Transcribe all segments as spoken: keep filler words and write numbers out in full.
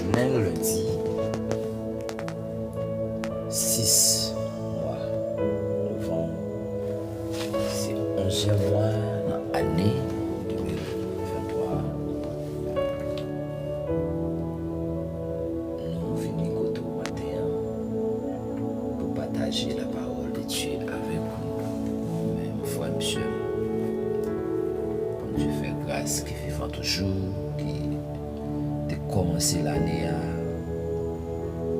Jounen lendi sis mwa novanm, se onzyèm mwa nan ane de mil venntwa. Nou vini kote w maten an pou pataje la parole de Dieu avèk ou, ou menm, frè m, sè m. Bondye fè gras, ki vivan toujou, ki te kòmanse lane a,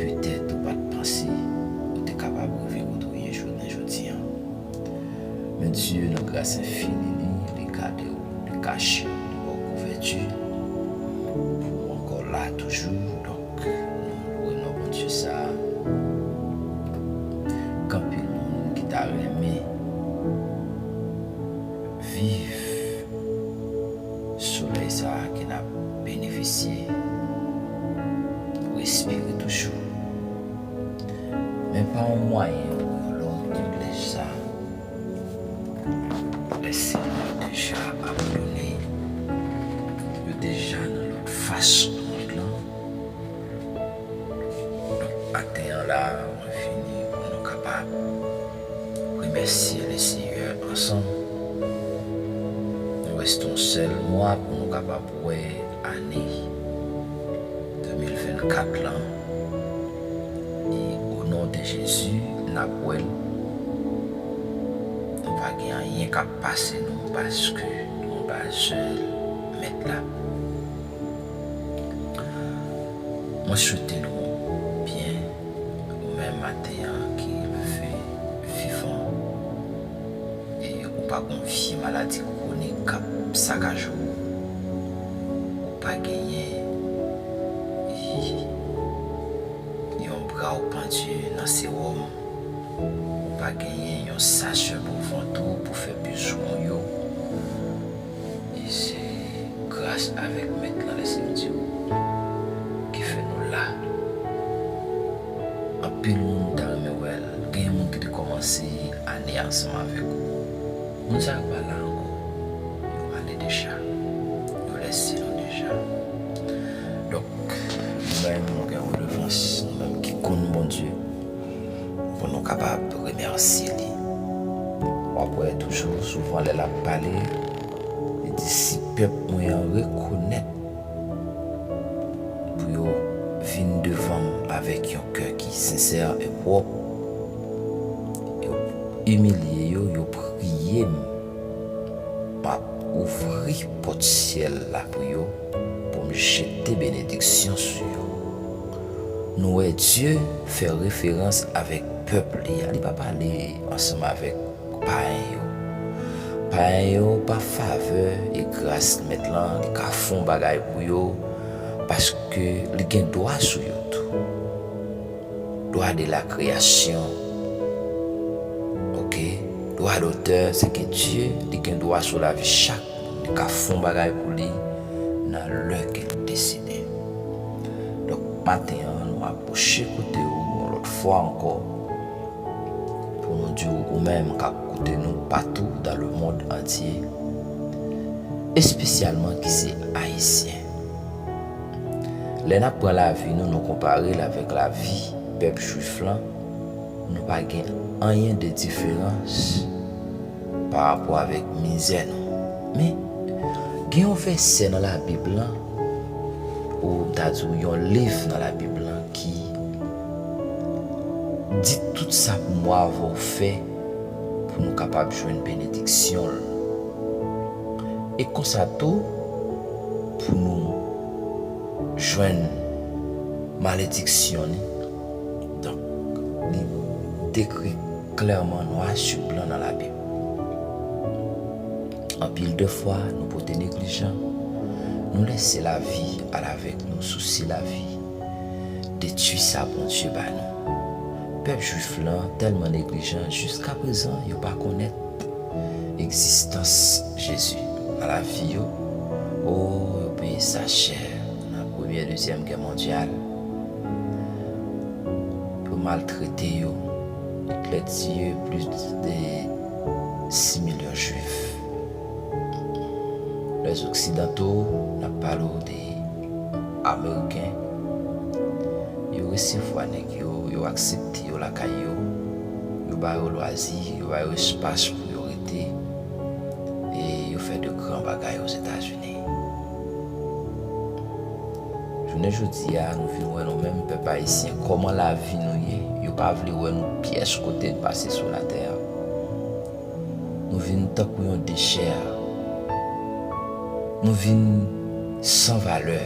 petèt ou pa t panse ou te kapab rive kote w ye jounen jodi a. Men Dye, nan gras enfini li, li gade w, li kache w, li ba w kouvèti pou w ankò la toujou. Donk, nou lwe non Bondye sa a. Gen anpil moun ki ta renmen viv solèy sa a ke n ap benefisye, respire toujou. Men pa yon mwayen ou yon lòm privilèj sa a, lè se yo deja abandone, yo deja nan lòt fas mond lan. Donk, maten an la, mwen vini pou nou kapab remèsye Leseyè ansanm. Nou reste yon sèl mwa pou nou kapab wè ane de mil vennkat lan. E o non de Jezi, n ap wè l. Nou pa gen anyen k ap pase nou paske nou anba zèl Mèt la. Mwen swete nou byen, ou menm maten an ki leve vivan, e ou pa gon vye maladi kwonik k ap sakaje w, ou pa genyen yon bra w pandye nan sewòm, ou pa genyen yon sachè pou vant ou pou fè bezwen w yo. E se gras avèk Mèt lan, lè se m di w, ki fè nou la. Anpil moun ta renmen wè l. Gen moun ki te kòmanse ane a ansanm avèk ou. Moun sa yo pa la ankò. Yo ale deja. Yo lèse nou deja. Donk, nou menm, nou gen redevans, nou menm ki konn Bondye, pou nou kapab remèsye li. W ap wè toujou, souvan lè l ap pale, li di, "Si pèp mwen an rekonèt pou yo vin devan m avèk yon kè ki sensè e pwòp, yo imilye yo, yo priye m, m ap ouvri pòt syèl la pou yo, pou m jete benediksyon sou yo." Nou wè Dye fè referans avèk pèp li a. Li pa pale ansanm avèk payen yo. Payen yo, pa favè e gras Mèt lan, li ka fè yon bagay pou yo, paske li gen dwa sou yo tou. Droit de la création. Ok? Droit d'auteur, se ke Dye, li gen dwa sou lavi chak moun. Li ka fè yon bagay pou li nan lè ke li deside. Donk, maten an, nou apwoche kote w yon lòt fwa ankò pou nou di w, ou menm k ap koute nou patou dans le monde entier, espesyalman ki se Ayisyen. Lè n ap pran lavi nou, nou konpare l avèk lavi pèp jwif lan, nou pa gen anyen de diferans pa rapò avèk mizè nou. Men, gen yon vèsè nan Labib lan, ou m ta di w yon liv nan Labib lan ki di tout sa pou mwa avè w fè pou nou kapab jwenn benediksyon l. E konsa tou, pou nou jwenn malediksyon li. Donk, li dekri klèman nwa sou blan nan Labib. Anpil de fwa, nou pote neglijan, nou lèse lavi al avèk nou, sousi lavi detwi sa Bondye ba nou. Pèp jwif lan tèlman neglijan, jiskaprezan, yo pa konnèt egzistans Jezi nan lavi yo. O, yo peye sa chè nan Premyè, Dezyèm Gè mondyal. Yo maltrete yo. Itlè tiye plis de sis milyon Jwif. Lèzoksidanto, n ap pale w de Ameriken, Yo resevwa nèg yo, yo aksepte yo lakay yo, yo ba yo lwazi, yo ba yo espas pou yo rete, e yo fè de gran bagay Ozetazini. Jounen jodi a, nou vin wè nou menm pèp ayisyen, kòman lavi nou ye, yo pa vle wè nou pyès kote n pase sou latè a. Nou vin tankou yon dechè. Nou vin san valè.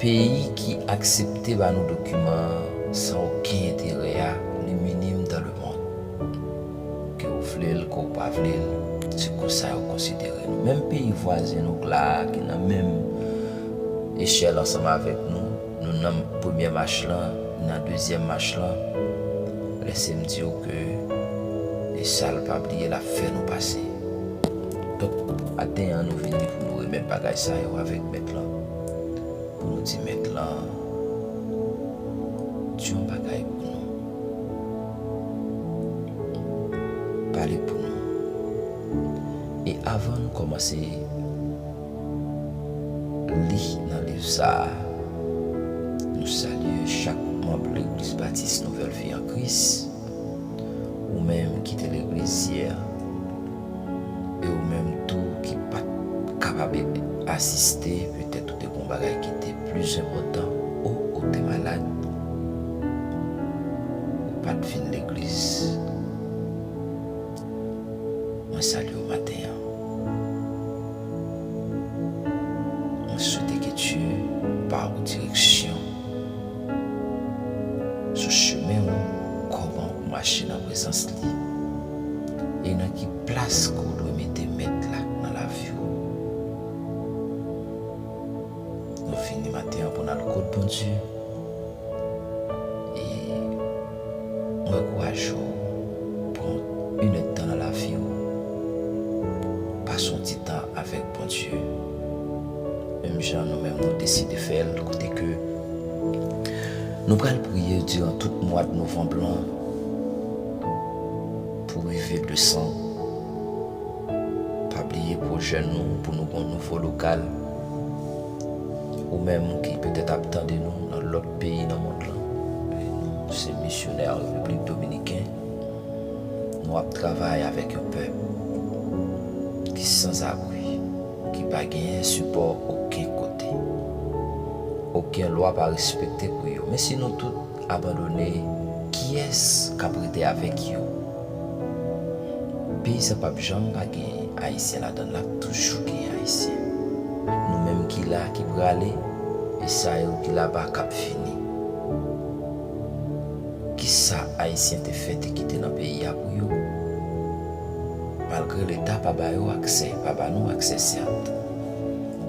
Peyi ki aksepte ba nou dokiman an san okenn enterè a, li minim dans le monde. Ke w vle l, ke w pa vle l, se konsa yo konsidere nou. Menm peyi vwazen nou k la a, ki nan menm echèl ansanm avèk nou, nou nan premyè mach lan, nan dezyèm mach lan, lèse m di w ke e sa l pa bliye l ap fè nou pase. Donk, maten an, nou vini pou nou remèt bagay sa yo avèk mèt lan. Pou nou di mèt lan, di yon bagay pou nou. Pale pou nou. E avan nou kòmanse li nan liv sa a, nou salye chak manm Legliz Batis Nouvèl Vi an Kris, ou menm ki te legliz yè, e ou menm tou ki pa t kapab asiste, petèt ou te gen yon bagay ki te pli enpòtan, o, ou te malad, ou pa t vin legliz. Mwen salye w maten an. Mwen swete ke Dye ba w direksyon sou chemen w, kòman ou mache nan prezans li, e nan ki plas ke w dwe mete mèt la nan lavi w. Nou vini maten an pou n al kot Bondye. E mwen ankouraje w, pran yon enèdtan nan lavi w, pase yon ti tan avèk Bondye. Menm jan nou menm nou deside fè l, kote ke nou pral priye diran tout mwa de novanm lan pou rive desanm. Pa bliye pwojè nou pou nou gen yon nouvo lokal. Ou menm ki petèt ap tande nou nan lòt peyi nan mond lan, nou se misyonè an Repiblik Dominiken. Nou ap travay avèk yon pèp ki sanzabri, ki pa genyen sipò okenn kote. Okenn lwa pa respekte pou yo. Men si nou tout abandone, kiyès k ap rete avèk yo? Peyi sa p ap janm pa gen Ayisyen ladan l, l ap toujou gen Ayisyen. Nou menm ki la, ki prale, e sa yo ki laba k ap vini. Kisa Ayisyen te fè, te kite nan peyi a pou yo? Malgre Leta pa ba yo aksè, pa ba nou aksè, sèt.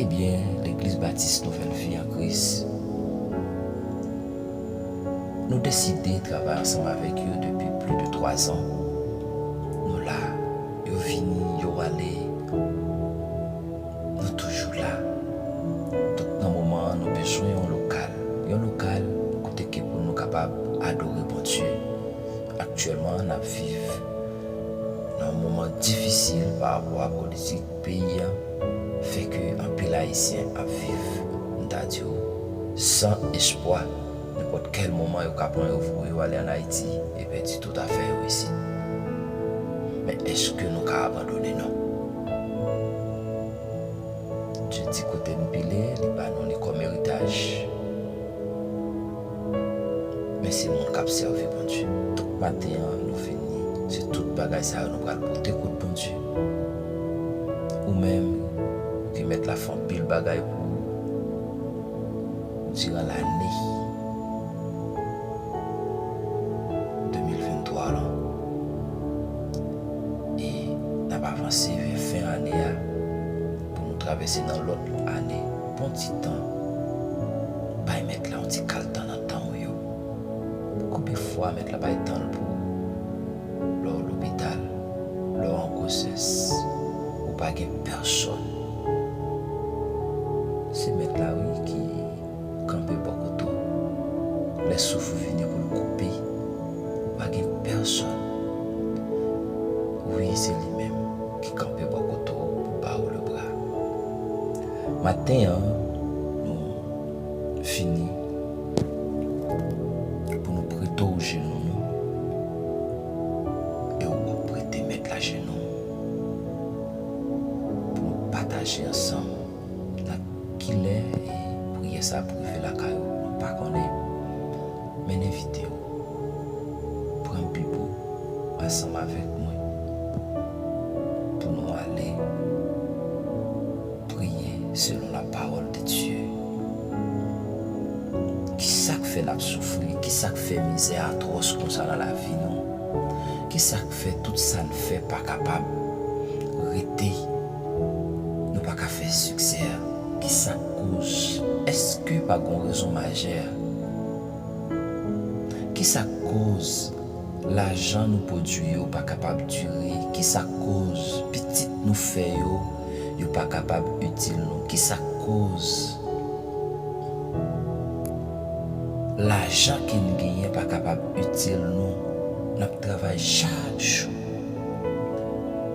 Ebyen, Legliz Batis Nouvèl Vi an Kris, nou deside travay ansanm avèk yo depi plis de twa zan. Nou la, yo vini, yo ale, nou toujou la. Donk, nan moman an, nou bezwen yon lokal. Yon lokal kote ke pou nou kapab adore Bondye. Aktyèlman, n ap viv nan yon moman difisil pa rapò a politik peyi a, fè ke anpil Ayisyen ap viv, m ta di w, san espwa. Nenpòt kèl moman, yo ka pran yo, voye yo ale ann Ayiti, e pèdi tout afè yo isit. Men èske nou ka abandone? Non. Dye di kote n pile, li ba nou li kòm eritaj. Men se moun k ap sèvi Bondye. Tout maten an, nou vini, se tout bagay sa yo nou pral pote kot Bondye. Ou menm ki mèt la fè anpil bagay pou ou diran lane de mil venntwa lan. E n ap avanse vè fen ane a pou nou travèse nan lòt ane. Pran ti tan, bay mèt la yon ti kal tan nan tan w yo. Konbyen fwa mèt la bay tan l pou ou? Lè w lopital, lè w an gwosès, ou pa gen pèsòn. Se mèt la, wi, ki kanpe bò kote w. Lè souf ou vini pou l koupe, ou pa gen pèsòn. Wi, se li menm ki kanpe bò kote w pou ba w lebra. Maten an, nou fini Kilè e priyè sa ap rive lakay ou, nou pa konnen. Men n envite w, pran Bib ou ansanm avèk mwen pou nou ale priye selon la parole de Dieu. Kisa k fè n ap soufri? Kisa k fè mizè atwòs konsa nan lavi nou? Kisa k fè tout sa n fè pa kapab rete? Nou pa ka fè siksè a. Kisa k koz? Èske pa gen yon rezon majè? Kisa k koz lajan nou pwodui yo pa kapab dire? Kisa k koz pitit nou fè yo, yo pa kapab itil nou? Kisa k koz lajan ke n genyen pa kapab itil nou? N ap travay chak jou.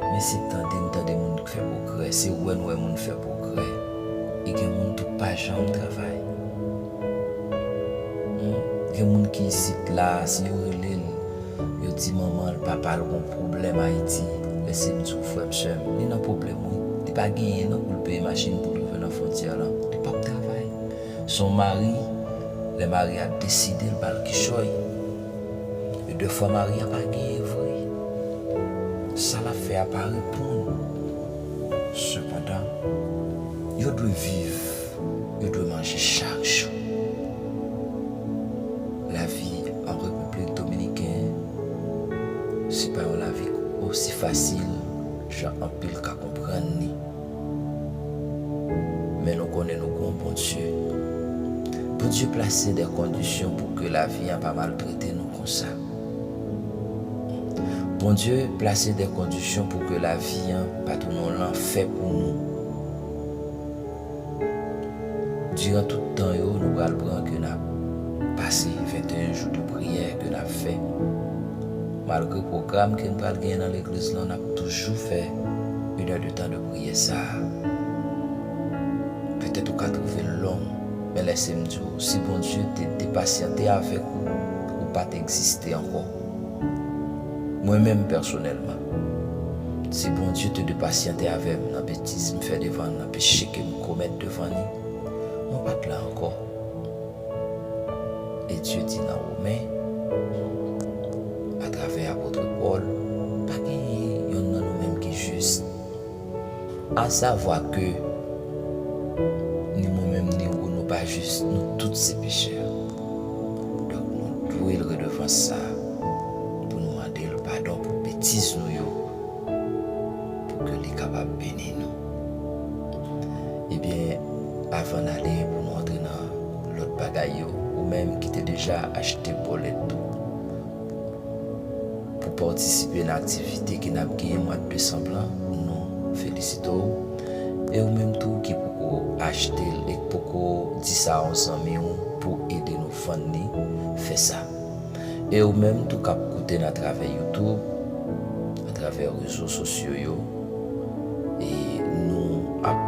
Men se tande n tande moun k fè pwogrè, se wè n wè moun fè pwogrè. E gen moun tou k pa janm travay. Hmm, gen moun ki isit la, si yo rele l, yo di manman l, papa l gon pwoblèm Ayiti. Lèse m di w, frè m, sè m, li nan pwoblèm, wi. Li pa genyen non pou l peye machin pou l rive nan fwontyè lan. Li p ap travay. Se yon mari, lè mari a deside l ba l kichòy. E dèfwa mari a pa genyen vre. Sa l ap fè a pa reponn. Sepandan, yo dwe viv, yo dwe manje chak jou. Lavi an Repiblik Dominiken, se pa yon lavi osi fasil jan anpil ka konprann li. Men nou konnen nou gen yon Bondye. Bondye plase de kondisyon pou ke lavi a pa maltrete nou konsa. Bondye plase de kondisyon pou ke lavi a pa tounen yon lanfè pou nou. Diran tout tan yo nou pral pran ke n ap pase venteyen jou de priyè ke n ap fè. Malgre pwogram ke n pral genyen nan legliz lan, n ap toujou fè inè de tan de priyè sa a. Petèt ou ka twouve l long, men lèse m di w, si Bondye te, te pasyante avèk ou, ou pa t egziste ankò. Mwen menm pèsonèlman, si Bondye te, te pasyante avè m nan betiz m fè devan l, nan peche ke m komèt devan li, mwen pa t la ankò. E Dye di nan Women, atravè apot Pòl, pa genyen yonn nan nou menm ki jis. Asavwa ke ni mwen menm ni ou, nou pa jis, nou tout se pechè. Donk, nou dwe l redevans sa a pou nou mande l padon pou betiz nou yo, pou ke li kapab beni nou. Ebyen, avan n ale, pou nou antre nan lòt bagay yo, ou menm ki te deja achte bòlèt ou pou patisipe nan aktivite ke n ap genyen mwa desanm lan, nou felisite w. E ou menm tou ki poko achte l e k poko di sa a yon zanmi w pou ede nou vann li, fè sa. E ou menm tou k ap koute n atravè YouTube, atravè rezo sosyo yo, e nou ap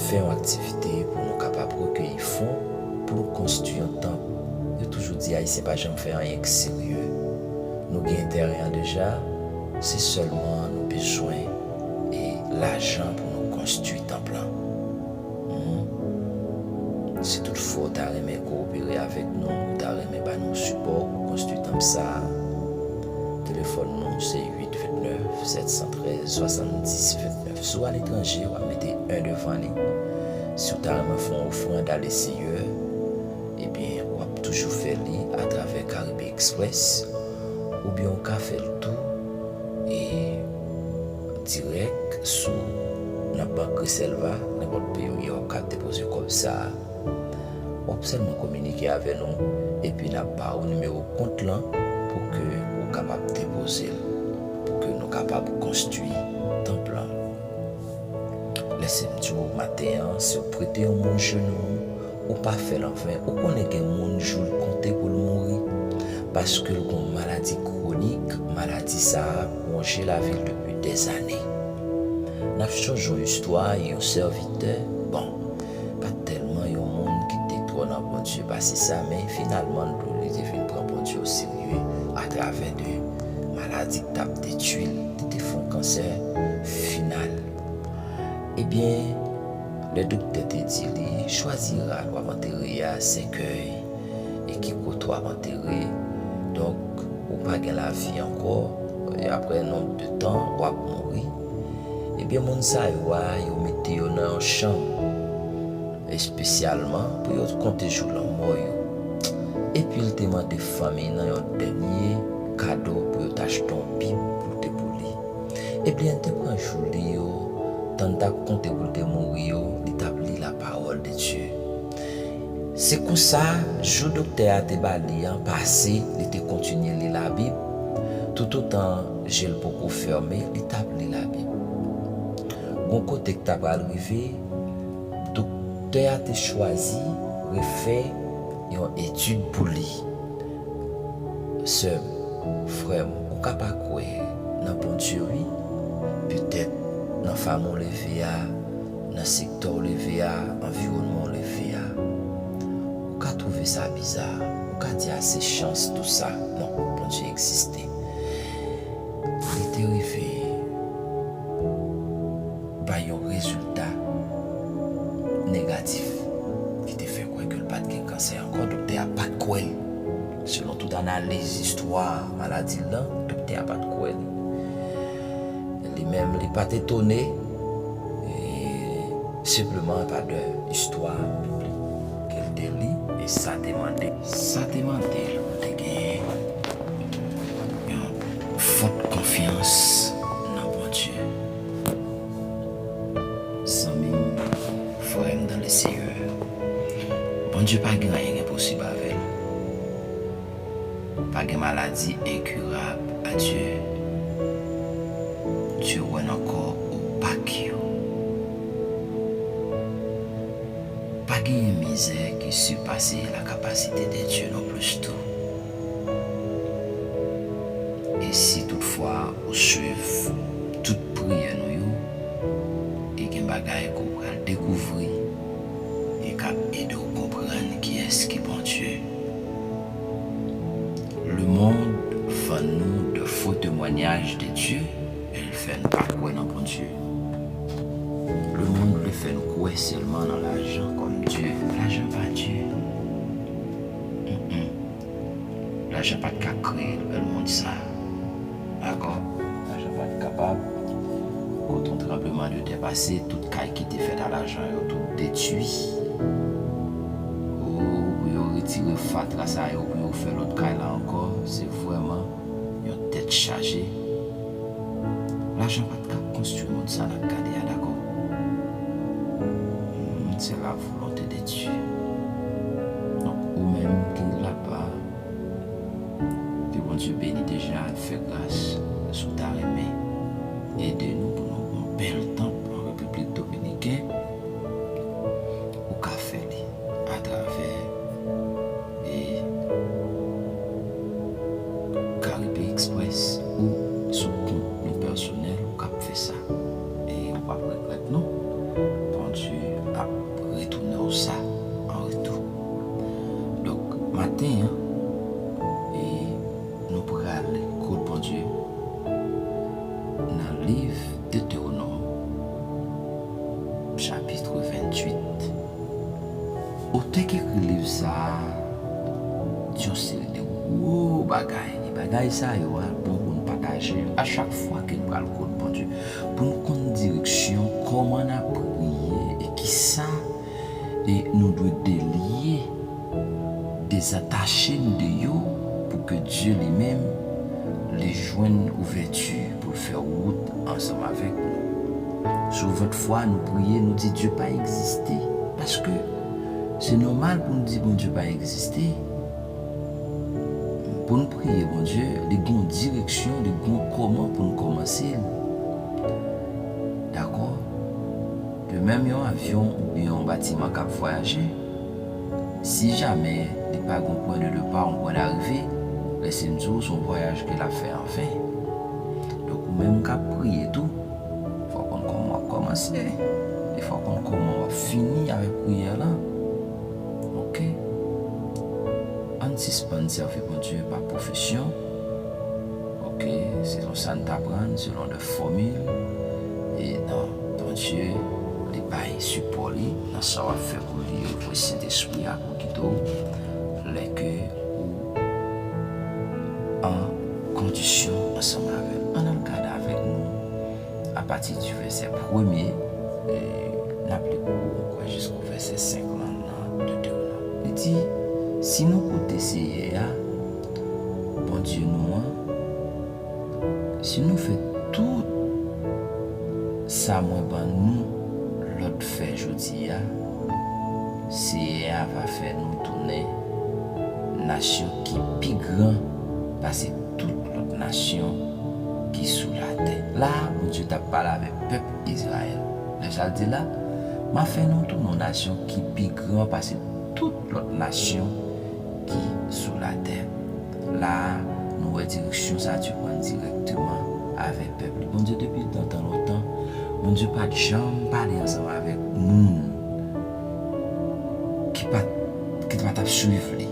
fè yon aktivite pou nou kapab rekeyi fon pou nou konstwi yon tanp. Yo toujou di Ayisyen pa janm fè anyen k serye. Nou gen teren an deja, se sèlman nou bezwen e lajan pou nou konstwi tanp lan. Hmm. Si toutfwa w ta renmen kowopere avèk nou, w ta renmen ba nou sipò pou konstwi tanp sa a, telefòn nou se uit vennèf sèt san trèz swasanndis vennèf. Si w aletranje, w ap mete en devan li. Si w ta renmen fè yon ofrann a Leseyè, ebyen, w ap toujou fè li atravè Caribe Express, oubyen w ka fè l tou, e, dirèk sou, nan bank Griselva, nenpòt peyi w ye, w ap ka depoze kòb sa a. W ap sèlman kominike avè nou, epi n ap ba w nimewo kont lan pou ke ou kapab depoze l, pou ke nou kapab konstwi tanp lan. Lèse m di w maten an, si w prete yon moun jenou w, ou pa fè l anven. Ou konnen gen moun jou l konte pou l mouri, paske l gon maladi kwonik, maladi sa a ap wonje lavi l depi dèzane. N ap chonje yon istwa yon sèvitè, bon, pa t tèlman yon moun ki te twò nan Bondye pase sa, men finalman, li te vin pran Bondye oserye atravè de maladi k t ap detwi l. Li te fè yon kansè final. Ebyen, Lè doktè te di li, chwazi rad w ap antere a, sèkèy, e ki kote w ap antere, donk, ou pa gen lavi ankò, e apre yon nonb de tan, w ap mouri. Ebyen, moun sa yo a, yo mete yo nan yon chanm, espesyalman pou yo konte jou lanmò yo. Epi l te mande fanmi nan yon dènye kado pou yo t achte yon Bib pou l te pou li. Ebyen, l te pran jou li yo, tan l t ap konte pou l te mouri yo, li t ap li la parole de Dieu. Se konsa, jou doktè a te ba li an pase, li te kontinye li Labib, toutotan je l poko fèmen, li t ap li Labib. Gon kote k ta pral rive, doktè a te chwazi refè yon etid pou li. Sè m, frè m, ou ka pa kwè nan Bondye, wi. Petèt nan fanmi w leve a, nan sektè w leve a, anviwònman w leve a. Ou ka twouve sa biza, ou ka di a se chans tou sa. Non, Bondye egziste. Li te rive bay yon rezilta negatif ki te fè kwè ke l pa t gen kansè ankò. Doktè a pa t kwè l. Selon tout analiz istwa maladi l lan, doktè a pa t kwè l. Li menm, li pa t etone, e senpleman pa de istwa biblik ke l te li, e sa te mande, sa te mande l pou te genyen yon fòt konfyans nan Bondye. Zanmi m, frè m dans le Seigneur, Bondye pa gen anyen k enposib avè l. Pa gen maladi enkirab a Dye. Dye wè nan kò opak yo. Pa genyen mizè ki sipase la kapasite de Dye non plis tou. E si toutfwa ou swiv tout priyè nou yo, e gen bagay ke w pral dekouvri e k ap ede w konprann kiyès ki Bondye. Le monde vann nou de faux témoignages de Dieu, e l fè n pa kwè nan Bondye. Le monde vle fè n kwè sèlman nan lajan kòm Dye. Lajan pa Dye. Mm-mm. Lajan pa t ka kreye nouvèl mond sa. Dakò? Lajan pa t kapab. Kote yon tranbleman de tè pase, tout kay ki te fèt a lajan yo, tout detwi. O, pou yo retire fatra sa yo, pou yo fè lòt kay la ankò, se vrèman yon tèt chaje. Lajan pa t ka konstwi mond sa n ap gade a, dakò? Hmm, c'est la volonté de Dieu. Donk, ou menm ki la pa, ke Bondye beni deja, fè gras, si w ta renmen ede nou pou nou yon bèl tanp an Repiblik Dominiken, ou ka fè li atravè e Caribe Express ou sou kont nou pèsonèl, ou ka fè sa. E ou p ap regrèt non. Bondye ap retounen w sa an retou. Donk, maten an, e nou prale kot Bondye nan liv Detewonòm, chapit venntuit. Otè k ekri liv sa a di yon seri de gwo bagay. E bagay sa yo a bon pou n pataje yo a chak fwa ke n pral kot Bondye, pou n konn direksyon, kòman n ap priye e kisa e nou dwe delye, dezatache n de yo pou ke Dye li menm li jwenn ouvèti pou l fè wout ansanm avèk nou. Souvantfwa nou priye, nou di Dye pa egziste. Paske se nòmal pou n di Bondye pa egziste. Pou n priye Bondye, li gen yon direksyon, li gen yon kòman pou n kòmanse l. Dakò? De menm yon avyon oubyen yon batiman k ap vwayaje, si jamè li pa gen yon pwen de depa, yon pwen darive, lèse m di w, se yon vwayaj ke l ap fè anven. Donk, ou menm k ap priye tou, fò w konn kòman w ap kòmanse, e fò w konn kòman w ap fini avèk priyè lan. Oke? Ann sispann sèvi Bondye pa pwofesyon. Oke, selon sa n t aprann, selon de fòmil. E non, Bondye Li bay sipò li nan sa w ap fè pou li, voye Sentespri a pou gide w lè ke ou an kondisyon ansanm avè l. Ann al gade avèk nou apati di vèsè premye, e, n ap li pou ou, mwen kwè, jiskou vèsè senk lan nan Detewonom. Li di, si nou koute Seyè a, Bondye nou an, si nou fè tout sa mwen ban nou lòd fè jodi a, Seyè a va fè nou tounen nasyon ki pi gran pase tout lòt nasyon ki sou latè. La a, Bondye t ap pale avèk pèp Izrayèl. Lè sa l di la, m a fè nou tounen yon nasyon ki pi gran pase tout lòt nasyon ki sou latè. La a, nou wè direksyon sa Dye pran dirèkteman avèk pèp li. Bondye, depi nan tan lontan, Bondye pa t janm pale ansanm avèk moun ki pa t, ki pa t ap swiv li.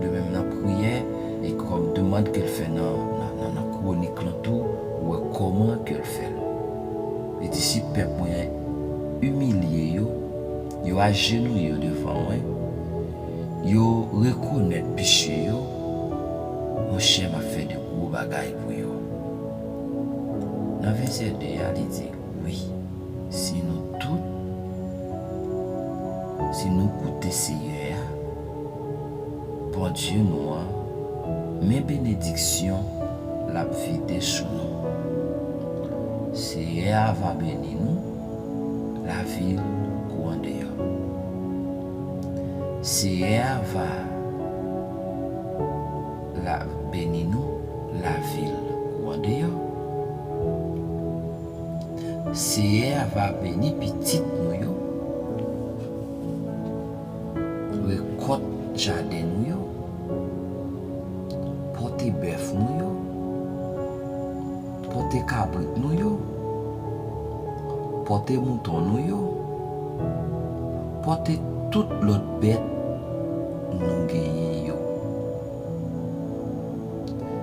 De menm nan priyè, e kòm demann ke l fè nan, nan, nan, nan Kwonik lan tou, ou wè kòman ke l fè l. Li di, si pèp mwen an imilye yo, yo ajenouye yo devan mwen, yo rekonèt peche yo, monchè, m ap fè de gwo bagay pou yo. Nan vèsè de a, li di, wi, si nou tout, si nou koute Seyè a, Bondye nou an, men benediksyon l ap vide sou nou. Seyè a va beni nou, lavil kou andeyò. Seyè a va la, beni nou, lavil kou andeyò. Seyè a va beni pitit nou yo, rekòt jaden nou yo, pòte bèf nou yo, pòte kabrit nou yo, pòte mouton nou yo, pòte tout lòt bèt nou genyen yo.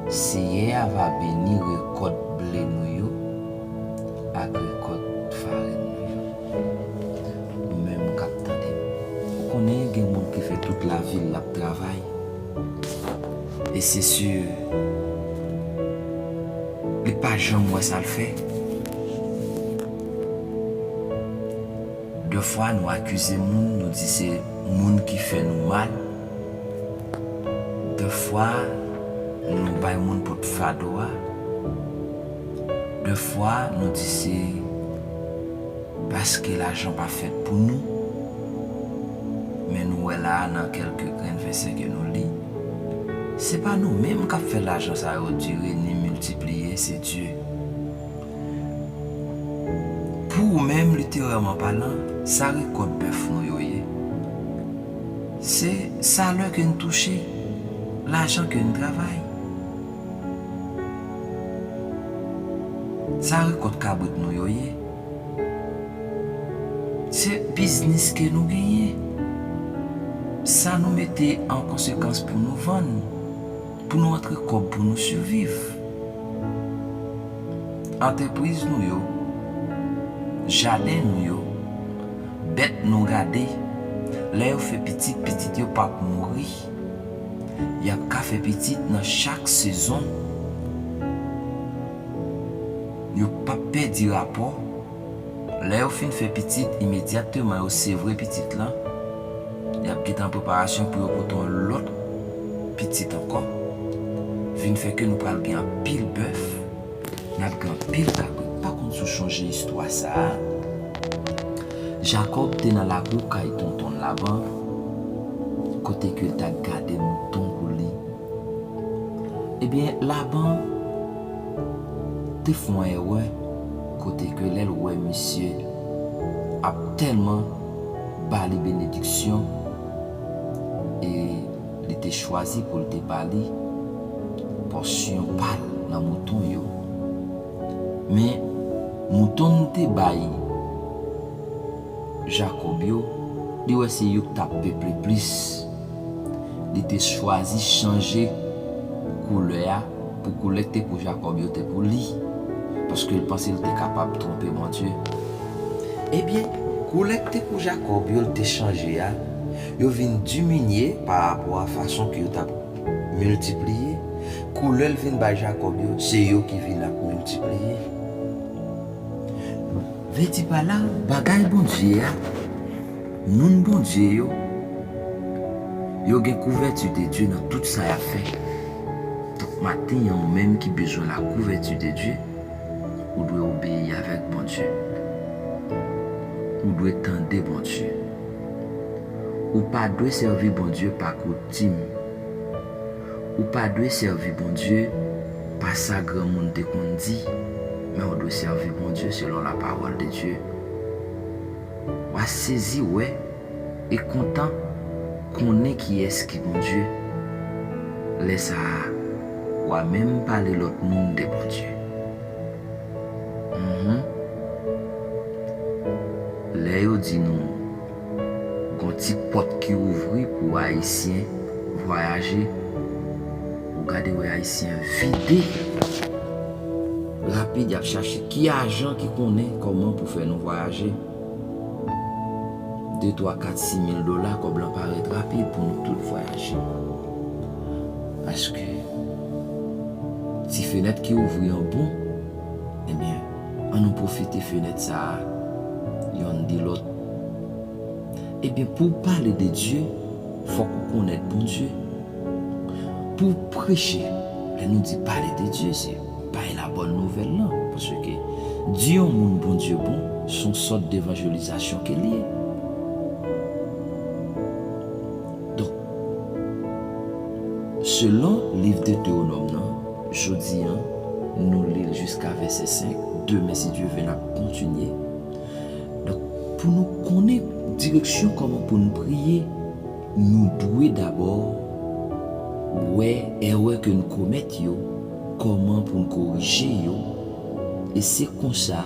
Seyè a va beni rekòt ble nou yo ak rekòt farin nou yo. Ou menm k ap tande m, ou konnen gen moun ki fè tout lavi l ap travay, e se si li pa janm wè sa l fè. Defwa nou akize moun, nou di se moun ki fè nou mal. Defwa nou bay moun pote fado a. Defwa nou di se paske lajan pa fèt pou nou. Men nou wè la a nan kèlke grenn vèsè ke nou li, se pa nou menm k ap fè lajan sa yo dire ni miltipliye, se Dye. Pou ou menm, literèman palan, sa rekòt bèf nou yo ye. Se salè ke n touche, lajan ke n travay. Sa rekòt kabrit nou yo ye. Se biznis ke nou genyen. Sa nou mete an konsekans pou nou vann, pou nou antre kòb, pou nou siviv. Antrepriz nou yo, jaden nou yo, bèt nou gade, lè yo fè pitit, pitit yo p ap mouri. Y ap ka fè pitit nan chak sezon. Yo p ap pèdi rapò. Lè yo fin fè pitit, imedyatman yo sevre pitit lan, y ap gentan an preparasyon pou yo pote yon lòt pitit ankò. Vin fè ke nou pral gen anpil bèf, n ap gen anpil kabrit. Pa konn si w chonje istwa sa a. Jakòb te nan lakou kay tonton l Laban, kote ke l t ap gade mouton pou li. Ebyen, Laban te fè yon erè kote ke lè l wè misye ap tèlman ba li benediksyon, e li te chwazi pou l te ba li pòsyon pa l nan mouton yo. Men, mouton l te bay Jakòb yo, li wè se yo k t ap peple plis. Li te chwazi chanje koulè a pou koulè k te pou Jakòb yo te pou li, paske l panse l te kapab twonpe Bondye. Ebyen, koulè k te pou Jakòb yo l te chanje a, yo vin diminye parapò a fason ke yo t ap miltipliye. Koulè l vin bay Jakòb yo, se yo ki vin ap miltipliye. Vle di pa la, bagay Bondye a, moun Bondye yo, yo gen kouvèti de Dye nan tout sa y ap fè. Donk, maten an, ou menm ki bezwen la kouvèti de Dye, ou dwe obeyi avèk Bondye. Ou dwe tande Bondye. Ou pa dwe sèvi Bondye pa koutim. Ou pa dwe sèvi Bondye pa sa granmoun te konn di, men ou dwe sèvi Bondye selon la parole de Dieu. W a sezi wè e kontan konnen kiyès ki Bondye. Lè sa a, w a menm pale lòt moun de Bondye. Mhm. Lè yo di nou gon ti pòt ki ouvri pou Ayisyen vwayaje, ou gade wè Ayisyen vide. Rapid, y ap chache ki ajan ki konnen kòman pou fè nou vwayaje. De, twa, kat, sis mil dola, kòb lan parèt rapid pou nou tout vwayaje. Paske ti fenèt ki ouvri an bon, ebyen, ann nou pwofite fenèt sa a, yonn di lòt. Ebyen, pou w pale de Dye, fòk ou konnèt Bondye. Pou w preche, lè nou di pale de Dye, se bay la bòn nouvèl lan. Paske di yon moun Bondye bon, se yon sòt devanjelizasyon ke l ye. Donk, selon liv Detewonòm nan, jodi a, nou li l jiska vèsè senk, demen, si Dye vle, n ap kontinye. Donk, pou nou konnen direksyon kòman pou nou priye, nou dwe dabò wè erè ke n komèt yo, kòman pou n korije yo, e se konsa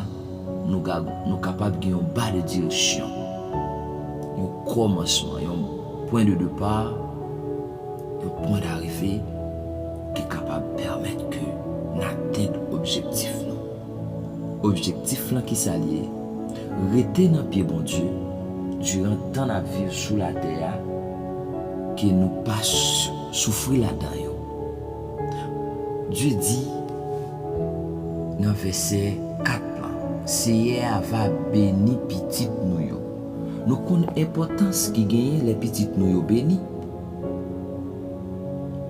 nou ga-, nou kapab gen yon ba de direksyon, yon kòmansman, yon pwen de depa, yon pwen darive ki kapab pèmèt ke n atenn objektif nou. Objektif lan, ki sa l ye? Rete nan pye Bondye diran tan n ap viv sou latè a, ke nou pa sou-, soufri ladan yo. Dye di nan vèsè kat lan, Seyè a va beni pitit nou yo. Nou konn enpòtans ki genyen lè pitit nou yo beni.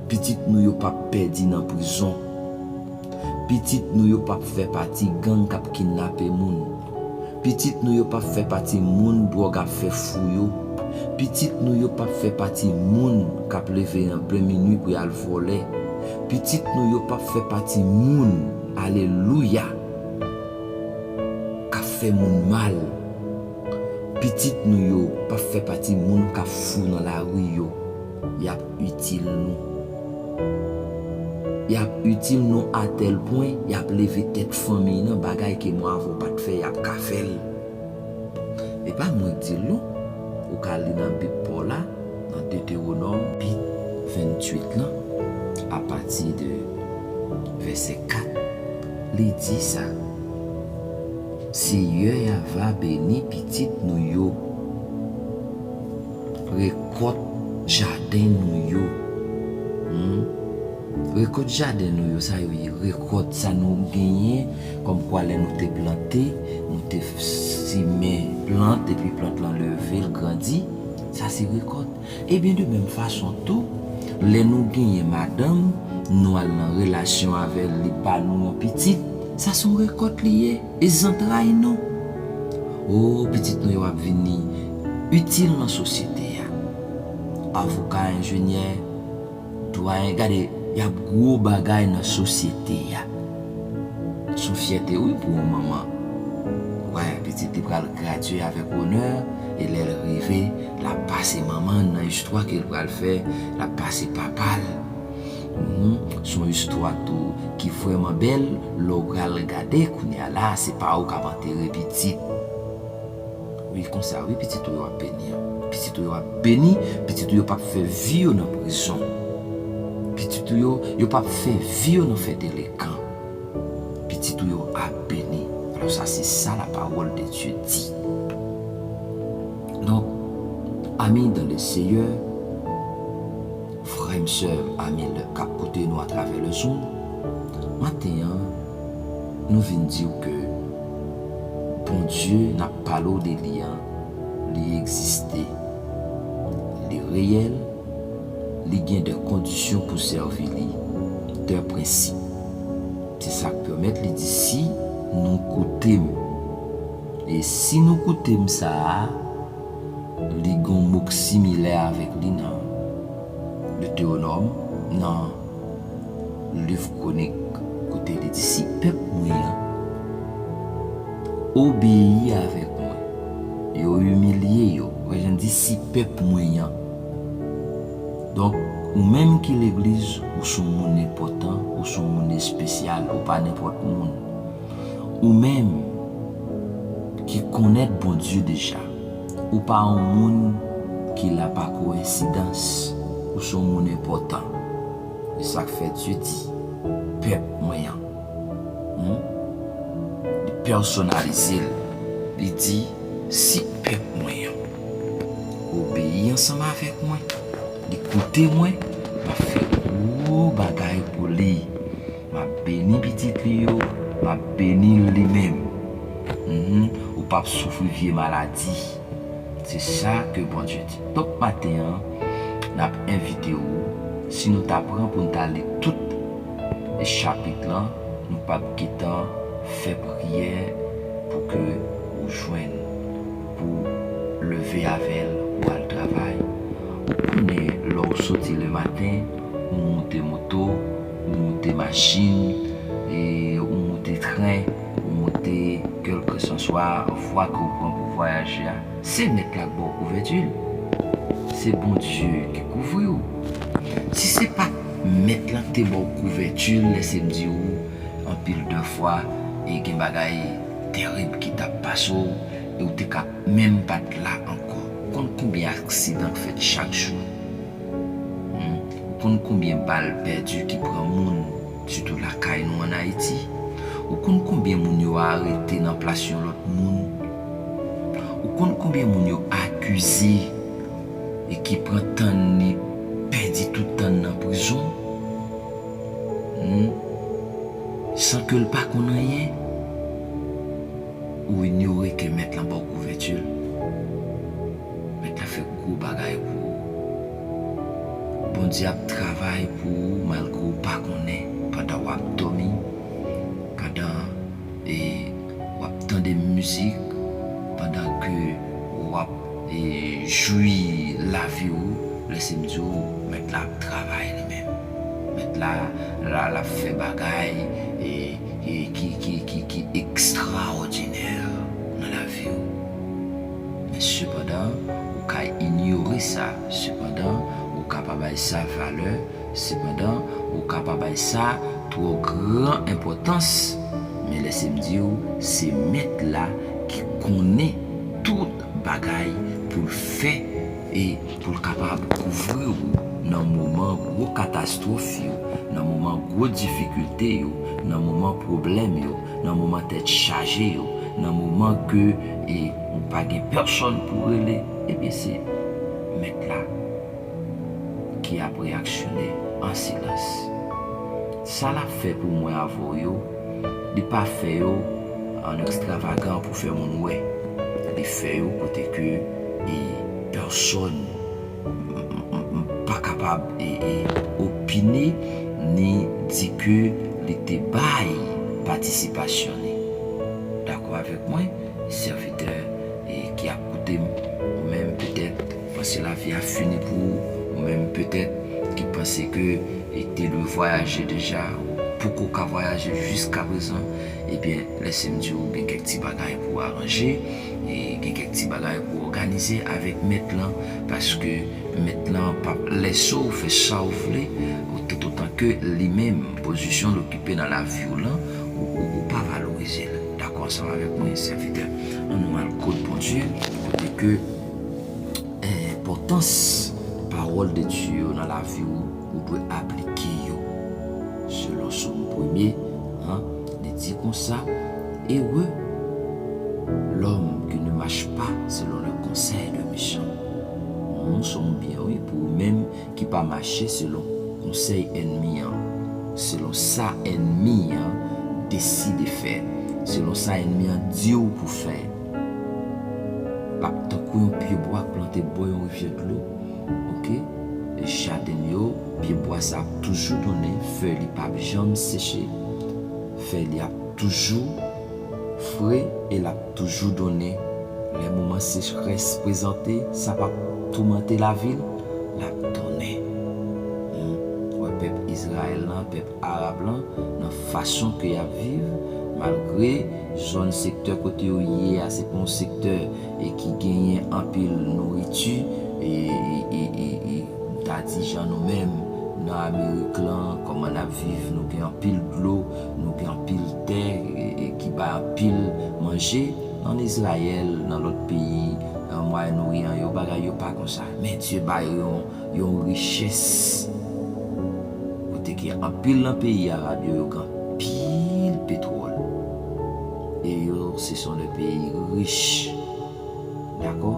Pitit nou yo p ap pèdi nan prizon. Pitit nou yo p ap fè pati gang k ap kidnape moun. Pitit nou yo p ap fè pati moun dwòg ap fè fou yo. Pitit nou yo p ap fè pati moun k ap leve an plen minui pou y al vòlè. Pitit nou yo p ap fè pati moun, alelouya, k ap fè moun mal. Pitit nou yo p ap fè pati moun k ap fou nan lari yo. Y ap itil nou. Y ap itil nou atèl pwen, y ap leve tèt fanmiy nan, bagay ke mwa avan w pa t fè, y ap ka fè l. E pa mwen k di l non. Ou ka li nan Bib pa w la, nan Detewonòm, chapit venntuit lan, apati de vèsè kat, li di sa, Seyè a va beni pitit nou yo, rekòt jaden nou yo. Hmm? Rekòt jaden nou yo, sa yo ye, rekòt sa nou genyen, kòmkwa lè nou te plante, nou te simen plant, epi plant lan leve, l grandi, sa se rekòt. Ebyen, de menm fason tou, lè nou genyen madanm, nou al nan relasyon avè l, li ba nou yon pitit, sa se yon rekòt li ye, e zantray nou. O, pitit nou yo ap vini itil nan sosyete a. Avoka, enjenyè, dwayen, gade, y ap gwo bagay nan sosyete a. S on fyète, wi, pou yon manman. Wè, pitit li pral gradye avèk onè, e lè l rive, l ap pase manman l nan istwa ke l pral fè, l ap pase papa l. Mhm. S on istwa tou ki vrèman bèl, lè w pral gade kounye a la, se pa ou k ap antere pitit. Wi, konsa, wi, pitit ou yo ap beni an. Pitit ou yo ap beni, pitit ou yo p ap fè vi yo nan prizon. Pitit ou yo, yo p ap fè vi yo nan fè delekan. Pitit ou yo ap beni. Alò, sa se sa la parole de Dieu di. Ami dans le Seigneur, frè m, sè m, ami k ap koute nou atravè le Zoom, maten an, nou vin di w ke Bondye n ap pale w de li an, li egziste, li reyèl, li gen de kondisyon pou sèvi li, de prensip. Se sa k pèmèt li di, "Si nou koute m." E "si nou koute m" sa a, li gen yon mo k similè avèk li nan Detewonòm, nan liv Kwonik, kote li di, "Si pèp mwen an obeyi avèk mwen, yo imilye yo." Wè jan l di, "Si pèp mwen an." Donk, ou menm ki legliz, ou se yon moun enpòtan, ou se yon moun espesyal, ou pa nenpòt moun. Ou menm ki konnèt Bondye deja, ou pa yon moun ki la pa koyensidans, ou se yon moun enpòtan. E sa k fè Dye di, "Pèp mwen an." Hmm? Li pèsonalize l. Li di, "Si pèp mwen an obeyi ansanm avèk mwen, li koute mwen, m ap fè gwo bagay pou li. M ap beni pitit li yo, m ap beni l li menm. Mhm. Ou p ap soufri vye maladi." Se sa ke Bondye di. Donk, maten an, n ap envite w, si nou ta pran pou n ta li tout chapit lan, nou p ap gentan fè priyè pou ke ou jwenn, pou leve avè l, ou al travay. Ou konnen, lè w soti le maten, ou moute moto, ou moute machin, e ou moute tren, ou moute kèlkeswa vwa ke w pran pou vwayaje a, se Mèt la k ba w kouvèti l. Se Bondye ki kouvri w. Si se pa t Mèt la k te ba w kouvèti l, lèse m di w, anpil de fwa, e gen bagay terib ki t ap pase w, e w te ka menm pa t la ankò. Ou konn konbyen aksidan k fèt chak jou? Hmm? Ou konn konbyen bal pèdi ki pran moun, sitou lakay nou ann Ayiti? Ou konn konbyen moun yo arete nan plas yon lòt moun? Ou konn konbyen moun yo akize e ki pran tan li, pèdi tout tan nan prizon? Hmm? San ke l pa konn anyen? Ou inyore ke Mèt lan ba w kouvèti l. Mèt la fè gwo bagay pou ou. Bondye ap travay pou ou malgre w pa konnen, pandan w ap dòmi, pandan, e, w ap tande mizik, pandan ke w ap, e, jwi lavi w, lèse m di w, Mèt la ap travay li menm. Mèt la, la, l ap fè bagay, e, e ki, ki, ki, ki ekstraòdinè nan lavi w. Men sepandan, ou ka inyore sa. Sepandan, ou ka pa bay sa valè. Sepandan, ou ka pa bay sa twò gran enpòtans. Men lèse m di w, se Mèt la ki konnen tout bagay pou l fè e pou l kapab kouvri w nan moman gwo katastwòf yo, nan moman gwo difikilte yo, nan moman pwoblèm yo, nan moman tèt chaje yo, nan moman ke, e, ou pa gen pèsonn pou rele, ebyen se Mèt la ki ap reyaksyone an silans. Sa l ap fè pou mwen avè w yo, li pa fè yo an ekstravagan pou fè moun wè. Li fè yo kote ke, e, pèsonn m, m, m, m pa kapab, e, e, opine ni di ke li te bay patisipasyon li. Dakò avèk mwen, sèvitè, e, ki ap koute m, ou menm petèt panse lavi a fini pou ou, ou menm petèt ki panse ke, e, te dwe vwayaje deja, ou poko ka vwayaje jiskaprezan, ebyen, lèse m di w, gen kèk ti bagay pou w aranje, e gen kèk ti bagay pou w òganize avèk Mèt lan, paske Mèt lan p ap lèse w fè sa w vle, ou toutotan ke li menm, pozisyon l okipe nan lavi w lan, ou, ou, ou pa valorize l. Dakò ansanm avèk mwen, sèvitè? Ann nou al kot Bondye, kote ke enpòtans pawòl de Dye yo nan lavi w, ou dwe aplike yo. Selon Sòm premye an, li di konsa, "Heureux l'homme qui ne marche pas selon le conseil de méchant." Ou byen, wi, pou ou menm ki pa mache selon konsèy ènmi an, selon sa ènmi an deside fè, selon sa ènmi an di w pou fè. L ap tankou yon pye bwa k plante bò yon rivyè dlo, oke? Jaden yo, pye bwa sa ap toujou donnen, fèy li p ap janm seche, fèy li ap toujou fre e l ap toujou donnen. Lè moman sechrès prezante, sa p ap toumante lavi l, l ap donnen. Hmm. Ou wè pèp Izrayèl lan, pèp arab lan, nan fason ke y ap viv, malgre zòn, sektè kote yo ye a, se pa yon sektè e ki genyen anpil nouriti, e, e, e, e, e, m ta di jan nou menm nan Amerik lan, kòman n ap viv, nou gen anpil dlo, nou gen anpil tè, e, e ki bay anpil manje. Ann Izrayèl, nan lòt peyi, nan Mwayen Oryan yo, bagay yo pa konsa. Men Dye ba yo yon, yon richès. Kote ke anpil nan peyi arab yo, yo gen anpil petwòl. E yo, ce sont des pays riches. Dakò?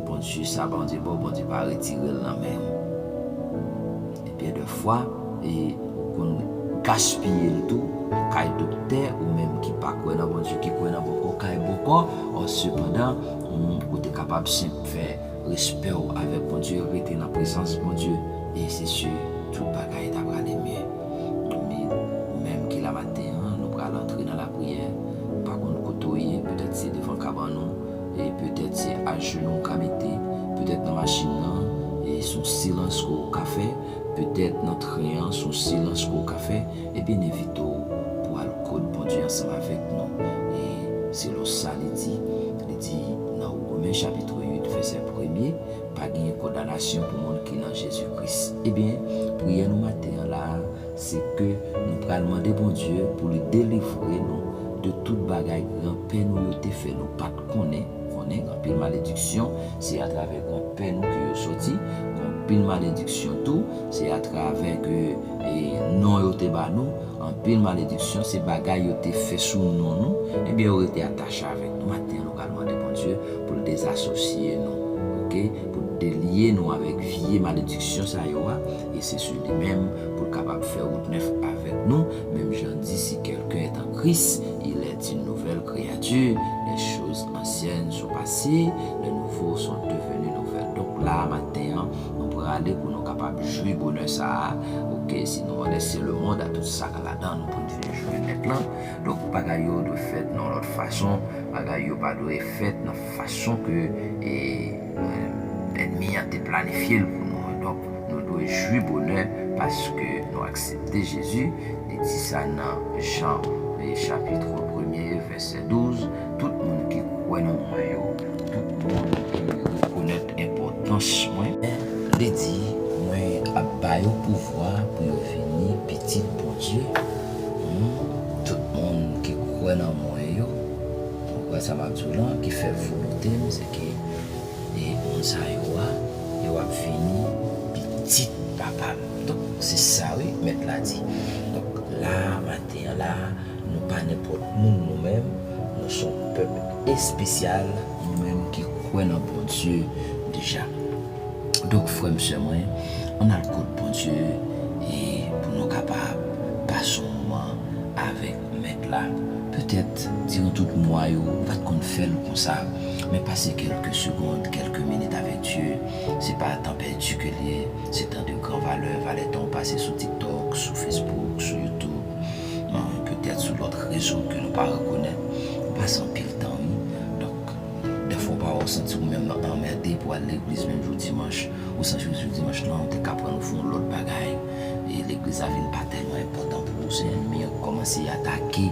Bondye sa Bondye ba w, Bondye pa retire l nan men w. E byen de fwa, e ou konn gaspiye l tou, ou kay doktè, ou menm ki pa kwè nan Bondye, ki kwè nan bòkò, kay bòkò, ò, sepandan, mm, ou te kapab senp fè respè w avèk Bondye, rete nan prezans Bondye, e se si tout bagay ta prale mye. Men ou menm ki la maten an, nou pral antre nan lapriyè. M pa konn kote w ye, petèt se devan kabann ou, e petèt se ajenou w ka mete, petèt nan machin nan, e se yon silans ke w ka fè, petèt nan tren an, se yon silans ke w ka fè, ebyen, n envite w pou al kot Bondye ansanm avèk nou. E selon sa li di, li di nan Women chapit uit, vèsè premye, pa genyen kondanasyon pou moun ki nan Jezi Kris. Ebyen, priyè nou maten an la a, se ke nou pral mande Bondye pou li delivre nou de tout bagay granpè nou yo te fè nou pa t konnen. Konnen gen anpil malediksyon, se atravè granpè nou ke yo soti. Gen anpil malediksyon tou, se atravè ke, e, non yo te ba nou. Anpil malediksyon, se bagay yo te fè sou non nou, ebyen, yo rete atache avèk nou. Maten an, nou pral mande Bondye pou l dezasosye nou, oke? Pou l delye nou avèk vye malediksyon sa yo a, e se sou li menm pou l kapab fè wout nèf avèk nou, menm jan di, si quelqu'un est en Christ, il est une nouvelle créature, les choses anciennes sont passées, les nouveaux sont devenus nouvelles. Donk la, maten an, nou prale pou nou kapab jwi bonè sa a. Oke, si nou mande se le monde a tout sa k ladan nou pou n vin jwi nèt lan. Donk, bagay yo dwe fèt nan lòt fason. Bagay yo pa dwe fèt nan fason ke, e, ènmi an te planifye l pou nou an. Donk, nou dwe jwi bonè paske nou aksepte Jezi. Li di sa nan Jan, e, chapit premye, vèsè douz, tout moun ki kwè nan mwen yo, tout moun ki rekonèt enpòtans mwen. Li di, mwen ap ba yo pouvwa pou yo vini pitit Bondye. Hmm, tout moun ki kwè nan mwen yo, ou kwè sa m ap di w lan, ki fè volonte m, se ke e moun sa yo a, yo ap vini pitit Papa m. Donk, se sa wi, Mèt la di. Donk, la, maten an la, nou pa nenpòt moun nou menm, nou se yon pèp espesyal, nou menm ki kwè nan Bondye deja. Donk, frè m, sè mwen, ann al kot Bondye e pou nou kapab pase yon moman avèk Mèt la. Petèt, diran tout mwa yo, ou pa t konn fè l konsa, men pase kèlke segond, kèlke minit avèk Dye, se pa tan pèdi ke l ye, se tan de gran valè, valè tan w pase sou TikTok, sou Facebook, sou YouTube, petèt sou lòt rezo ke nou pa rekonèt. Ou pase anpil tan, wi. Donk, dèfwa ou pa wè, ou santi ou menm anmède pou al legliz menm jou dimanch. Ou santi jou dimanch lan, ou te ka pran ou fè yon lòt bagay. E legliz la vin pa tèlman enpòtan pou ou. Se ènmi an ki kòmanse atake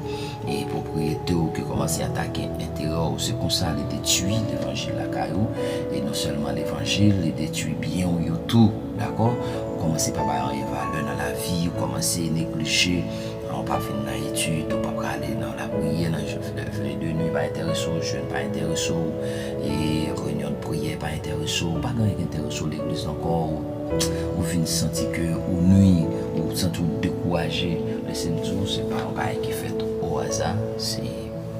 e pwopriyete w, ki kòmanse atake enterè w. Se konsa li detwi levanjil lakay ou. E non sèlman levanjil, li detwi byen w yo tou. Dakò? Ou kòmanse pa bay anyen valè nan lavi, ou kòmanse neglije. Ou pa vin nan etid, ou pa prale nan lapriyè, nan je- veille de nuit pa enterese w, jèn pa enterese w, e reyinyon de priyè pa enterese w, pa gen anyen ki enterese w legliz ankò, ou, ou vin santi ke ou nwi, ou santi w dekouraje. Lese m di w, se pa yon bagay ki fèt o aza, se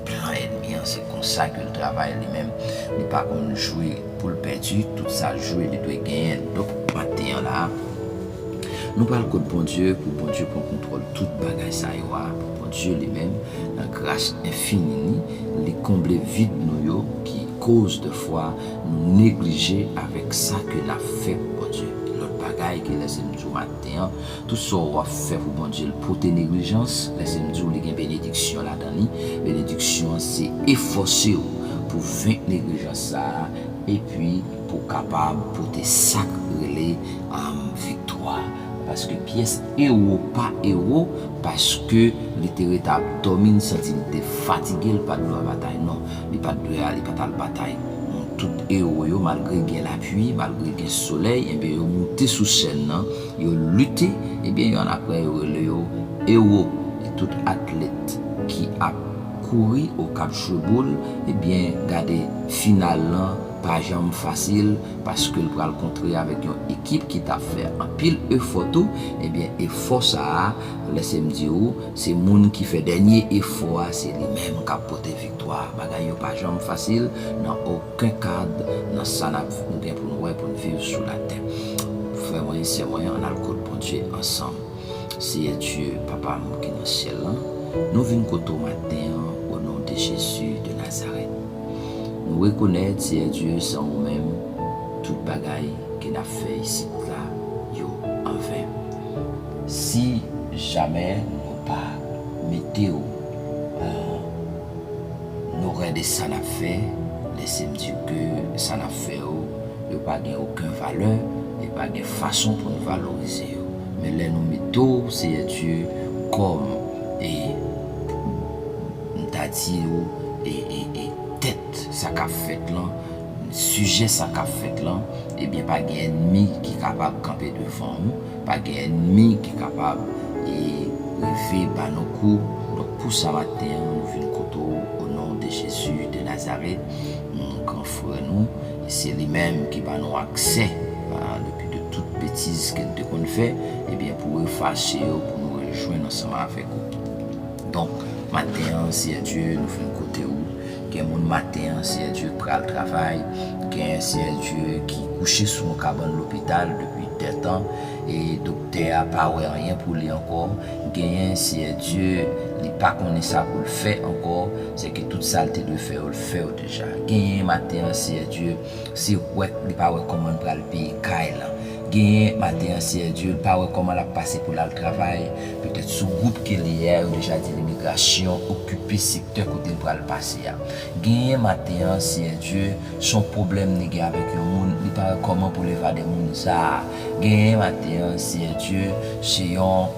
plan ènmi an, se konsa ke l travay li menm. Li pa konn jwe pou l pèdi, tout sa l jwe, li dwe genyen l. Donk, maten an la, nou pral kot Bondye, pou Bondye pran kontwòl tout bagay sa yo a, pou Bondye li menm, nan gras enfini li, li konble vid nou yo, ki koz de fwa nou neglije avèk sa ke n ap fè pou Bondye. Lòt bagay ke lèse m di w maten an, tout sa w ap fè pou Bondye, l pote neglijans, lèse m di w li gen benediksyon ladan li. Benediksyon an se efòse w pou venk neglijans sa a, epi pou w kapab pote sa k rele, um, viktwa. Paske pyès ewo pa ewo, paske li te ret ap dòmi, li santi li te fatige, li pa t dwe al batay. Non, li pa t dwe al, li pa t al batay. Tout ewo yo, malgre gen lapli, malgre gen solèy, ebyen, yo moute sou sèn nan, yo lite, ebyen, yo ann apre yo rele yo ewo. E tout atlèt ki ap kouri ou k ap jwe boul, ebyen, gade final lan pa janm fasil, paske l pral kontre avèk yon ekip ki t ap fè anpil efò tou, ebyen, efò sa a, lèse m di w, se moun ki fè dènye efò a, se li menm k ap pote viktwa. Bagay yo pa janm fasil nan okenn kad, nan sa n ap, nou gen pou n wè, pou n viv sou latè. Frè mwen, sè mwen, ann al kot Bondye ansanm. Seyè Dye, Papa m ki nan syèl lan, nou vin kote w maten an, o non de Jezi de Nazarèt. Nou rekonèt, Seyè Dye, san ou menm, tout bagay ke n ap fè isit la, yo anven. Si jamè nou pa mete w, euh, nou rède sa n ap fè, lèse m di w ke sa n ap fè yo, yo pa gen okenn valè, e pa gen fason pou n valorize yo. Men lè nou mete w, Seyè Dye, kòm, e, m ta di w, e, e, e tèt sa k ap fèt lan, sijè sa k ap fèt lan, ebyen, pa gen ènmi ki kapab kanpe devan ou, pa gen ènmi ki kapab, e, rive ba nou kou. Donk, pou sa maten an, nou vin kote w, o non de Jezi de Nazarèt, m, gran frè nou, e se li menm ki ba nou aksè, a, depi de tout betiz ke n te konn fè, ebyen, pou efase yo, pou nou rejwenn ansanm avèk ou. Donk, maten an, Seyè Dye, nou vin kote ou. Gen moun maten an, Seyè Dye, pral travay. Gen, Seyè Dye, ki kouche sou yon kabann lopital depi dètan, e doktè a pa wè anyen pou li ankò. Genyen, Seyè Dye, li pa konnen sa pou l fè ankò. Sèke tout sa l te dwe fè yo, l fè yo deja. Genyen maten an, Seyè Dye, se wè li pa wè kòman l pral peye kay lan. Genyen maten an, Seyè Dye, li pa wè kòman l ap pase pou l al travay. Petèt sou gwoup ke li ye a, yo deja di l imigrasyon okipe sektè kote l pral pase a. Genyen maten an, Seyè Dye, se yon pwoblèm li gen avèk yon moun, li pa wè kòman pou l evade moun sa a. Genyen maten an, Seyè Dye, se yon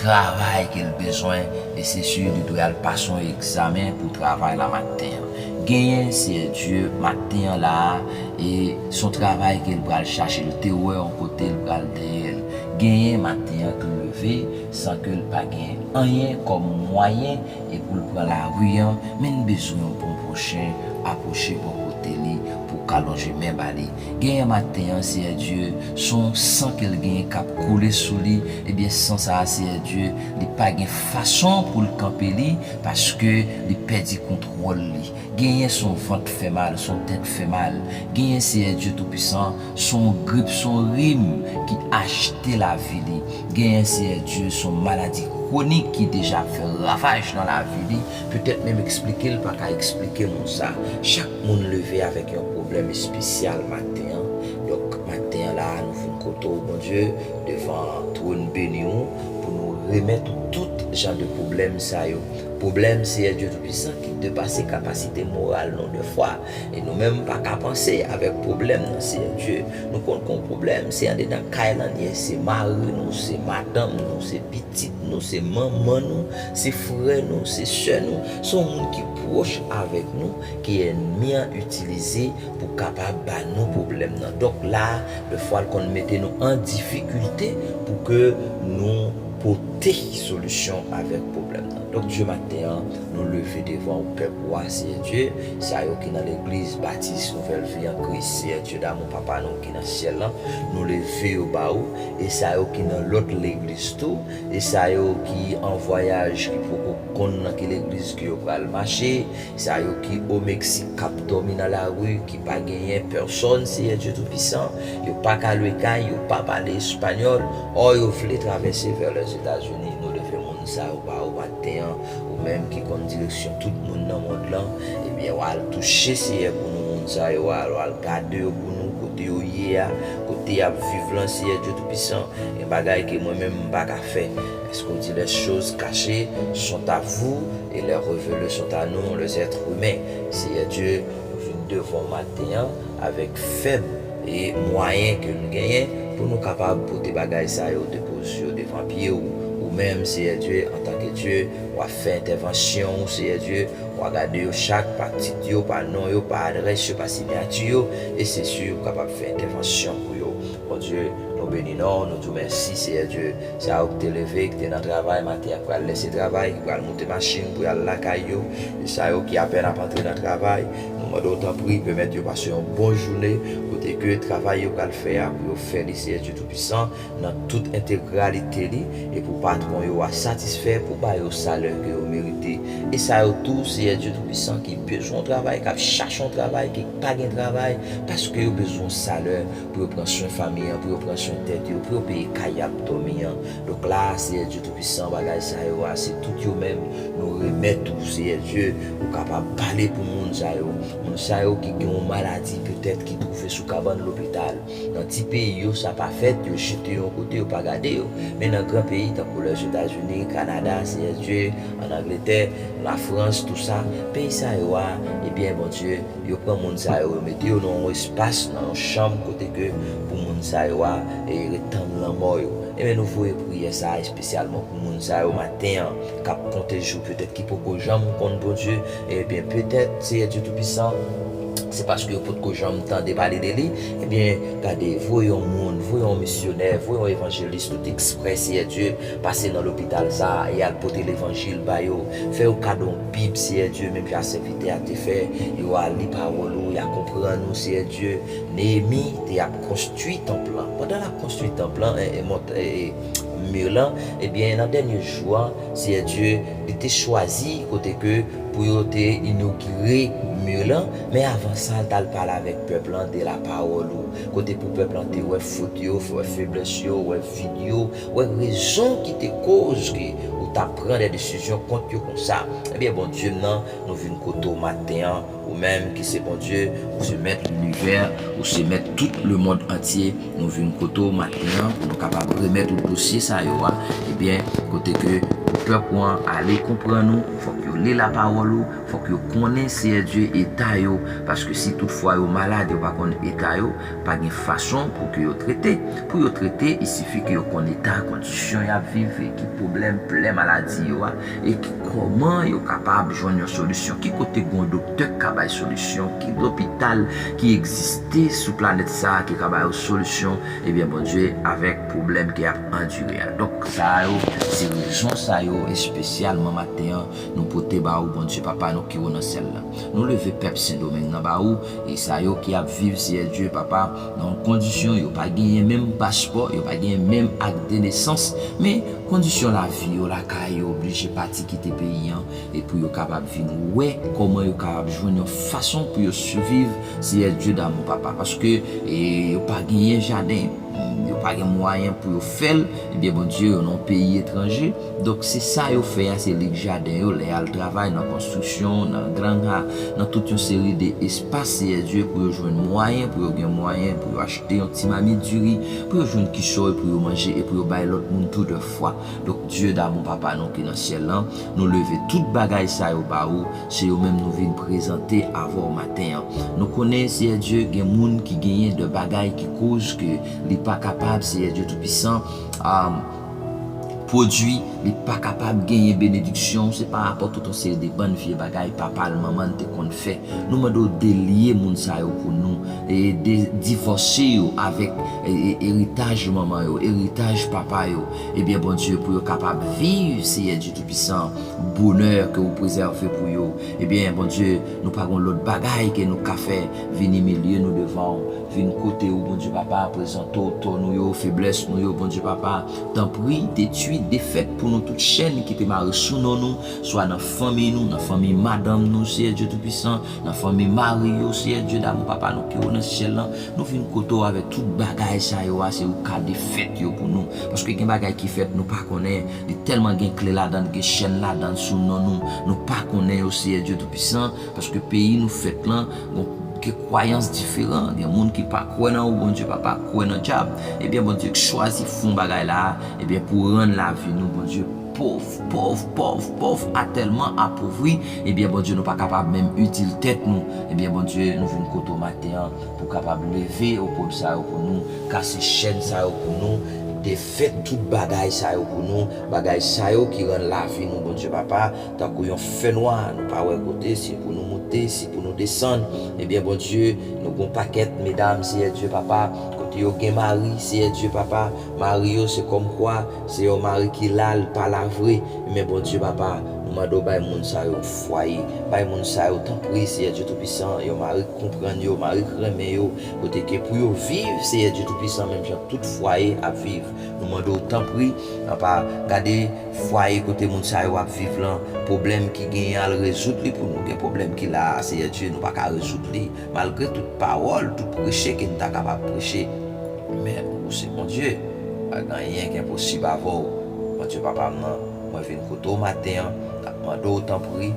travay ke l bezwen, e se si li dwe al pase yon egzamen pou travay la maten an. Genyen, Seyè Dye, maten an la a, e se yon travay ke l pral chache, l te wè yon kote l pral dèyè l. Genyen maten an k leve san ke l pa gen anyen kòm mwayen, e pou l pran lari an, men l bezwen yon bon pwochen apwoche bò kote li pou w ka lonje men ba li. Genyen maten an, Seyè Dye, se yon san ke l genyen k ap koule sou li, ebyen, san sa a, Seyè Dye, li pa gen fason pou l kanpe li, paske li pèdi kontwòl li. Genyen se yon vant fè mal, se yon tèt fè mal. Genyen, Seyè Dye Toupisan, se yon grip, se yon rim ki achte lavi li. Genyen, Seyè Dye, se yon maladi kwonik ki deja fè ravaj nan lavi li, petèt menm eksplike l pa ka eksplike moun sa. Chak moun leve avèk yon pwoblèm espesyal maten an. Donk, maten an la a, nou vin kote w, Bondye, devan twòn beni w, pou nou remèt ou tout jan de pwoblèm sa yo. Pwoblèm, Seyè Dye Toupisan, ki depase kapasite moral nou dèfwa. E nou menm pa ka panse avèk pwoblèm nan, Seyè Dye. Nou konn kon pwoblèm, se andedan kay lan li ye, se mari nou, se madanm nou, se pitit nou, se manman nou, se frè nou, se sè nou, se yon moun ki pwòch avèk nou, ke ènmi an itilize pou kapab ba nou pwoblèm nan. Donk la, dèfwa l konn mete nou an difikilte pou ke nou pote solisyon avèk pwoblèm nan. Donk, Dye, maten an, nou leve devan ou, pèp ou a, Seyè Dye, sa yo ki nan legliz Batis Nouvèl Vi an Kris, Seyè Dye damou, Papa nou ki nan syèl lan, nou leve yo ba ou, e sa yo ki nan lòt legliz tou, e sa yo ki an vwayaj, ki poko konn nan ki legliz ke yo pral mache, sa yo ki o Meksik k ap dòmi nan lari, ki pa genyen pèsòn, Seyè Dye Toupisan, yo pa ka lwe kay, yo pa pale espanyòl, ò, yo vle travèse vè Lèzetazini, nou leve moun sa yo ba ou maten an, ou menm ki konn direksyon tout moun nan mond lan, ebyen, w al touche, Seyè, pou nou moun sa yo, w al, w al gade yo pou nou, kote yo ye a, kote y ap viv lan, Seyè Dye Toupisan, gen bagay ke mwen menm m pa ka fè. Èske w di, les choses cachées sont à vous et les révélées sont à nous, les êtres humains. Seyè Dye, nou vin devan w maten an avèk fèb e mwayen ke nou genyen pou nou kapab pote bagay sa yo, depoze yo devan pye w. Ou menm, Seyè Dye, antanke Dye, w ap fè entèvansyon w, Seyè Dye, w a gade yo chak pa tit yo, pa non yo, pa adrès yo, pa siyati yo, e se si w kapab fè entèvansyon pou yo. Bondye, nou beni non w, nou di w mèsi, Seyè Dye. Sa yo ki te leve, ki te nan travay, maten an pral lèse travay, ki pral moute machin pou y al lakay yo. E sa yo ki apèn ap antre nan travay, nou mande w tanpri, pèmèt yo pase yon bon jounen, kote ke travay yo pral fè a, pou yo fè li, Seyè Dye Toupisan, nan tout entegralite li, e pou patwon yo a satisfè, pou ba yo salè ke yo merite. E sa yo tou, Seyè Dye Toupisan, ki bezwen yon travay, k ap chache yon travay, ki pa gen travay, paske yo bezwen yon salè, pou yo pran swen fanmi an, pou yo pran swen tèt yo, pou yo peye kay y ap dòmi an. Donk la, Seyè Dye Toupisan, bagay sa yo a, se tout yo menm, nou remèt ou, Seyè Dye, ou kapab pale pou moun sa yo. Moun sa yo ki gen yon maladi petèt ki twouve sou kabann lopital. Nan ti peyi yo, sa pa fèt, yo jete yo yon kote, yo pa gade yo. Men nan gran peyi, tankou Lèzetazini, Kanada, Seyè Dye, ann Angletè, Lafrans, tou sa, peyi sa yo a, ebyen, Bondye, yo pran moun sa yo, yo mete yo nan yon espas, nan yon chanm, kote ke pou moun sa yo a, e ret tann lanmò yo. Ebyen, nou voye priyè sa a espesyalman pou moun sa yo maten an, k ap konte jou, petèt ki poko janm konn Bondye, ebyen, petèt, Seyè Dye Toupisan, se paske yo potko janm tande pale de li, ebyen, gade, voye yon moun, voye yon misyonè, voye yon evanjelis, tout eksprè, Seyè Dye, pase nan lopital sa a e al pote levanjil ba yo. Fè yo kado yon Bib, Seyè Dye, menm jan sèvitè a te fè. Yo al li pawòl ou, y a konprann ou, Seyè Dye. Neyemi te ap konstwi tanp lan. Pandan l ap konstwi tanp lan, e, e, mont, e, e, mi lan, ebyen, nan dènye jou an, Seyè Dye, li te chwazi kote ke pou yo te inogire mi lan, men avan sa, l t al pale avèk pèp lan de lapawòl ou, kote pou pèp lan te wè fot yo, wè feblès yo, wè vid yo, wè rezon ki te koz ke ou t ap pran de desizyon kont yo konsa. Ebyen, Bondye m nan, nou vin kote w maten an, ou menm ki se Bondye, ou se mèt linivè, ou se mèt tout lemonn antye, nou vin kote w maten an pou nou kapab remèt ou dosye sa yo a, ebyen, kote ke pou pèp ou an ale konprann ou, fòk yo li lapawòl ou, fòk yo konnen, Seyè Dye, eta yo, paske si toutfwa yo malad, yo pa konn eta yo, pa gen fason pou ke yo trete. Pou yo trete, il sifi ke yo konn eta, kondisyon y ap viv, e ki pwoblèm, plè maladi yo a, e ki kòman yo kapab jwenn yon solisyon. Ki kote gen yon doktè k ka bay solisyon, ki lopital ki egziste sou planèt sa a ki ka ba yo solisyon, ebyen, Bondye, avèk pwoblèm ke y ap andire a. Donk, sa yo, se rezon sa yo, espesyalman maten an, nou pote ba ou, Bondye Papa nou ki ou nan syèl la. Nou leve pèp Sendomeng nan ba ou, e sa yo ki ap viv, Seyè Dye, Papa, nan yon kondisyon yo pa genyen menm paspò, yo pa genyen menm ak de nesans, men kondisyon lavi yo lakay yo oblije pati kite peyi an, e pou yo kapab vin wè kòman yo kapab jwenn yon fason pou yo siviv, Seyè Dye damou, Papa, paske, e, yo pa genyen jaden, yo pa gen mwayen pou yo fè l, ebyen, Bondye, yo nan yon peyi etranje. Donk, se sa yo fè a, se lig jaden yo, lè y al travay nan konstriksyon, nan granja, nan tout yon seri de espas, Seyè Dye, pou yo jwenn mwayen, pou yo gen mwayen, pou yo achte yon ti mamit diri, pou yo jwenn kichòy, pou yo manje, e pou yo bay lòt moun tou de fwa. Donk, Dye damou, Papa nou ki nan syèl lan, nou leve tout bagay sa yo ba ou, se yo menm nou vin prezante avè w maten an. Nou konnen, Seyè Dye, gen moun ki genyen de bagay ki koz ke li pa kapab, Seyè Dye Toupisan, a, pwodui Li pa kapab genyen benediksyon, se pa rapò tout yon seri de bann vye bagay papa l, manman l te konn fè. Nou mande w delye moun sa yo pou nou, e de, divòse yo avèk, e, e, eritaj manman yo, eritaj papa yo. Ebyen, Bondye, pou yo kapab viv, Seyè Dye Toupisan, bonè ke ou prezève pou yo. Ebyen, Bondye, nou pa gon lòt bagay ke nou ka fè, vin imilye nou devan w, vin kote ou, Bondye Papa, prezante w tò nou yo, feblès nou yo, Bondye Papa. Tanpri, detwi, defèt pou nou tout chèn ki te mare sou non nou, swa nan fanmi nou, nan fanmi madanm nou, Seyè Dye Toupisan, nan fanmi mari yo, Seyè Dye damou, Papa nou ki ou nan syèl lan. Nou vin kote w avèk tout bagay sa yo a, se ou ka defèt yo pou nou. Paske gen bagay ki fèt nou pa konnen, li tèlman gen kle ladan l, gen chèn ladan l sou non nou, nou pa konnen yo, Seyè Dye Toupisan, paske peyi nou fèt lan, gon gen kwayans diferan. Gen moun ki pa kwè nan ou, Bondye Papa, kwè nan dyab. Ebyen, Bondye, chwazi fon bagay la a, ebyen, pou rann lavi nou, Bondye, pòv, pòv, pòv, pòv, atèlman apovri. Ebyen, Bondye, nou pa kapab menm itil tèt nou. Ebyen, Bondye, nou vin kote w maten an pou kapab leve opwob sa yo pou nou, kase chèn sa yo pou nou, defèt tout bagay sa yo pou nou, bagay sa yo ki rann lavi nou, Bondye Papa, tankou yon fènwa, nou pa wè kote, se pou nou moute, se pou nou desann. Ebyen, Bondye, nou gon pakèt medam, Seyè Dye Papa, kote yo gen mari, Seyè Dye Papa, mari yo se kòmkwa, se yon mari ki la, l pa la vre. Men Bondye Papa, nou mande w bay moun sa yo yon fwaye, bay moun sa yo, tanpri, Seyè Dye Toupisan, yon mari k konprann yo, mari k renmen yo, kote ke pou yo viv, Seyè Dye Toupisan, menm jan tout fwaye ap viv. Nou mande w, tanpri, apa gade fwaye kote moun sa yo ap viv lan, pwoblèm ki genyen, al rezoud li pou nou. Gen pwoblèm ki la a, Seyè Dye, nou pa ka rezoud li, malgre tout pawòl, tout preche ke n ta kapab preche. Men ou se Bondye, pa gen anyen ki enposib avè w. Bondye Papa m nan, mwen vin kote w maten an, n ap mande w, tanpri,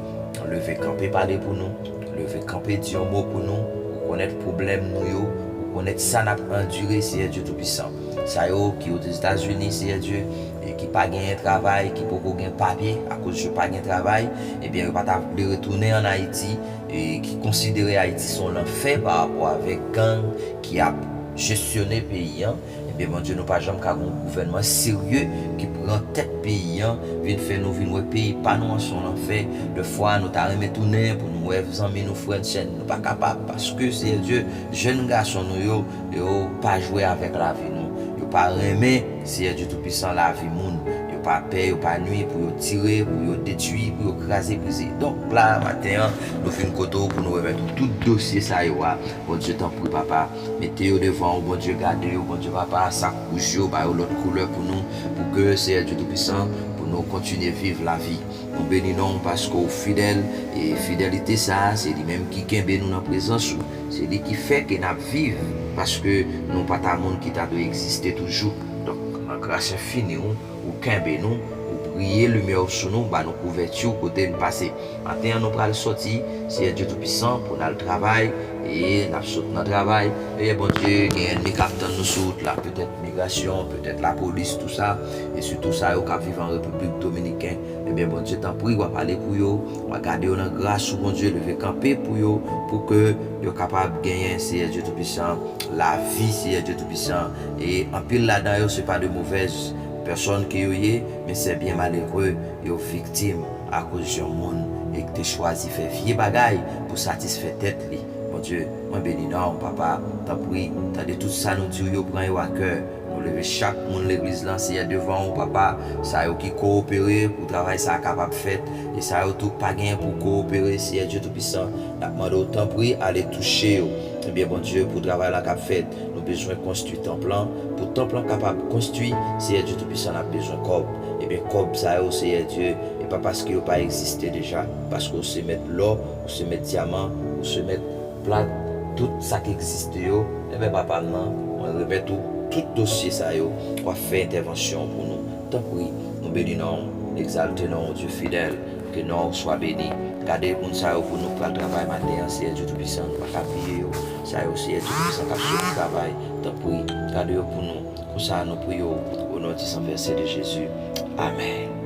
leve kanpe pale pou nou, leve kanpe di yon mo pou nou, ou konèt pwoblèm nou yo, ou konèt sa n ap andire, Seyè Dye Toupisan. Sa yo ki Ozetazini, Seyè Dye, e ki pa genyen travay, ki poko gen papye, akoz yo pa gen travay, ebyen, yo pa ta vle retounen ann Ayiti, e ki konsidere Ayiti se yon lanfè pa rapò avèk gang ki ap jesyone peyi an. Ebyen, Bondye, nou pa janm ka gen yon gouvènman serye ki pran tèt peyi an, vin fè nou vin wè peyi pa nou an se yon lanfè. Dèfwa, nou ta renmen tounen pou nou wè zanmi nou, frè n, sè n. Nou pa kapab, paske, Seyè Dye, jèn gason nou yo, yo pa jwe avèk lavi nou. Yo pa renmen, Seyè Dye Toupisan, lavi moun. Yo pa pè, yo pa nwi pou yo tire, pou yo detwi, pou yo kraze, brize. Donk, la, maten an, nou vin kote w pou nou remèt ou tout dosye sa yo a. Bondye, tanpri, Papa, mete yo devan ou, Bondye, gade yo, Bondye, Papa, sak wouj yo, ba yo lòt koulè pou nou, pou ke, Seyè Dye Toupisan, pou nou kontinye viv lavi. Nou beni non w paske w fidèl, e fidelite sa a, se li menm ki kenbe nou nan prezans ou. Se li ki fè ke n ap viv, paske nou pa ta moun ki ta dwe egziste toujou. Donk, nan gras enfini w, ou kenbe nou, ou briye limyè w sou nou, ba nou kouvèti w kote n pase. Maten an, nou pral sòti, Seyè Dye Toupisan, pou n al travay, e n ap sot nan travay. E Bondye, gen ènmi k ap tann nou sou wout la, petèt migrasyon, petèt lapolis, tou sa, e sitou sa yo k ap viv an Repiblik Dominiken. Ebyen, Bondye, tanpri, w ap ale pou yo, w ap gade yo nan gras ou, Bondye, leve kanpe pou yo, pou ke yo kapab genyen, Seyè Dye Toupisan, lavi, Seyè Dye Toupisan. E anpil ladan yo, se pa de movèz pèsòn ke yo ye, men se byen malere, yo viktim akoz yon moun e ki te chwazi fè vye bagay pou satisfè tèt li. Bondye, mwen beni non w, Papa. Tanpri, tande tout sa nou di w yo, pran yo a kè. Nou leve chak moun legliz lan, Seyè, devan w, Papa. Sa yo ki kowopere pou travay sa a kapab fèt, e sa yo tou k pa genyen pou kowopere, Seyè Dye Toupisan, n ap mande w, tanpri, ale touche yo. Ebyen, Bondye, pou travay la k ap fèt, nou bezwen konstwi tanp lan. Pou tanp lan kapab konstwi, Seyè Dye Toupisan, n ap bezwen kòb. Ebyen, kòb sa yo, Seyè Dye, e pa paske yo pa egziste deja, paske w se mèt lò, ou se mèt dyaman, ou se mèt plat, tout sa k egziste yo, ebyen, Papa m nan, mwen remèt ou tout dosye sa yo, w ap fè entèvansyon pou nou. Tanpri, nou beni non w, egzalte non w, Dye fidèl, ke non w swa beni. Gade moun sa yo pou nou k pral travay maten an, Seyè Dye Toupisan, nou pa ka bliye yo. Sa yo, Seyè Dye Toupisan, k ap sot travay, tanpri, gade yo pou nou. Konsa, nou priye w, o non di san vèse de Jezi. Amèn.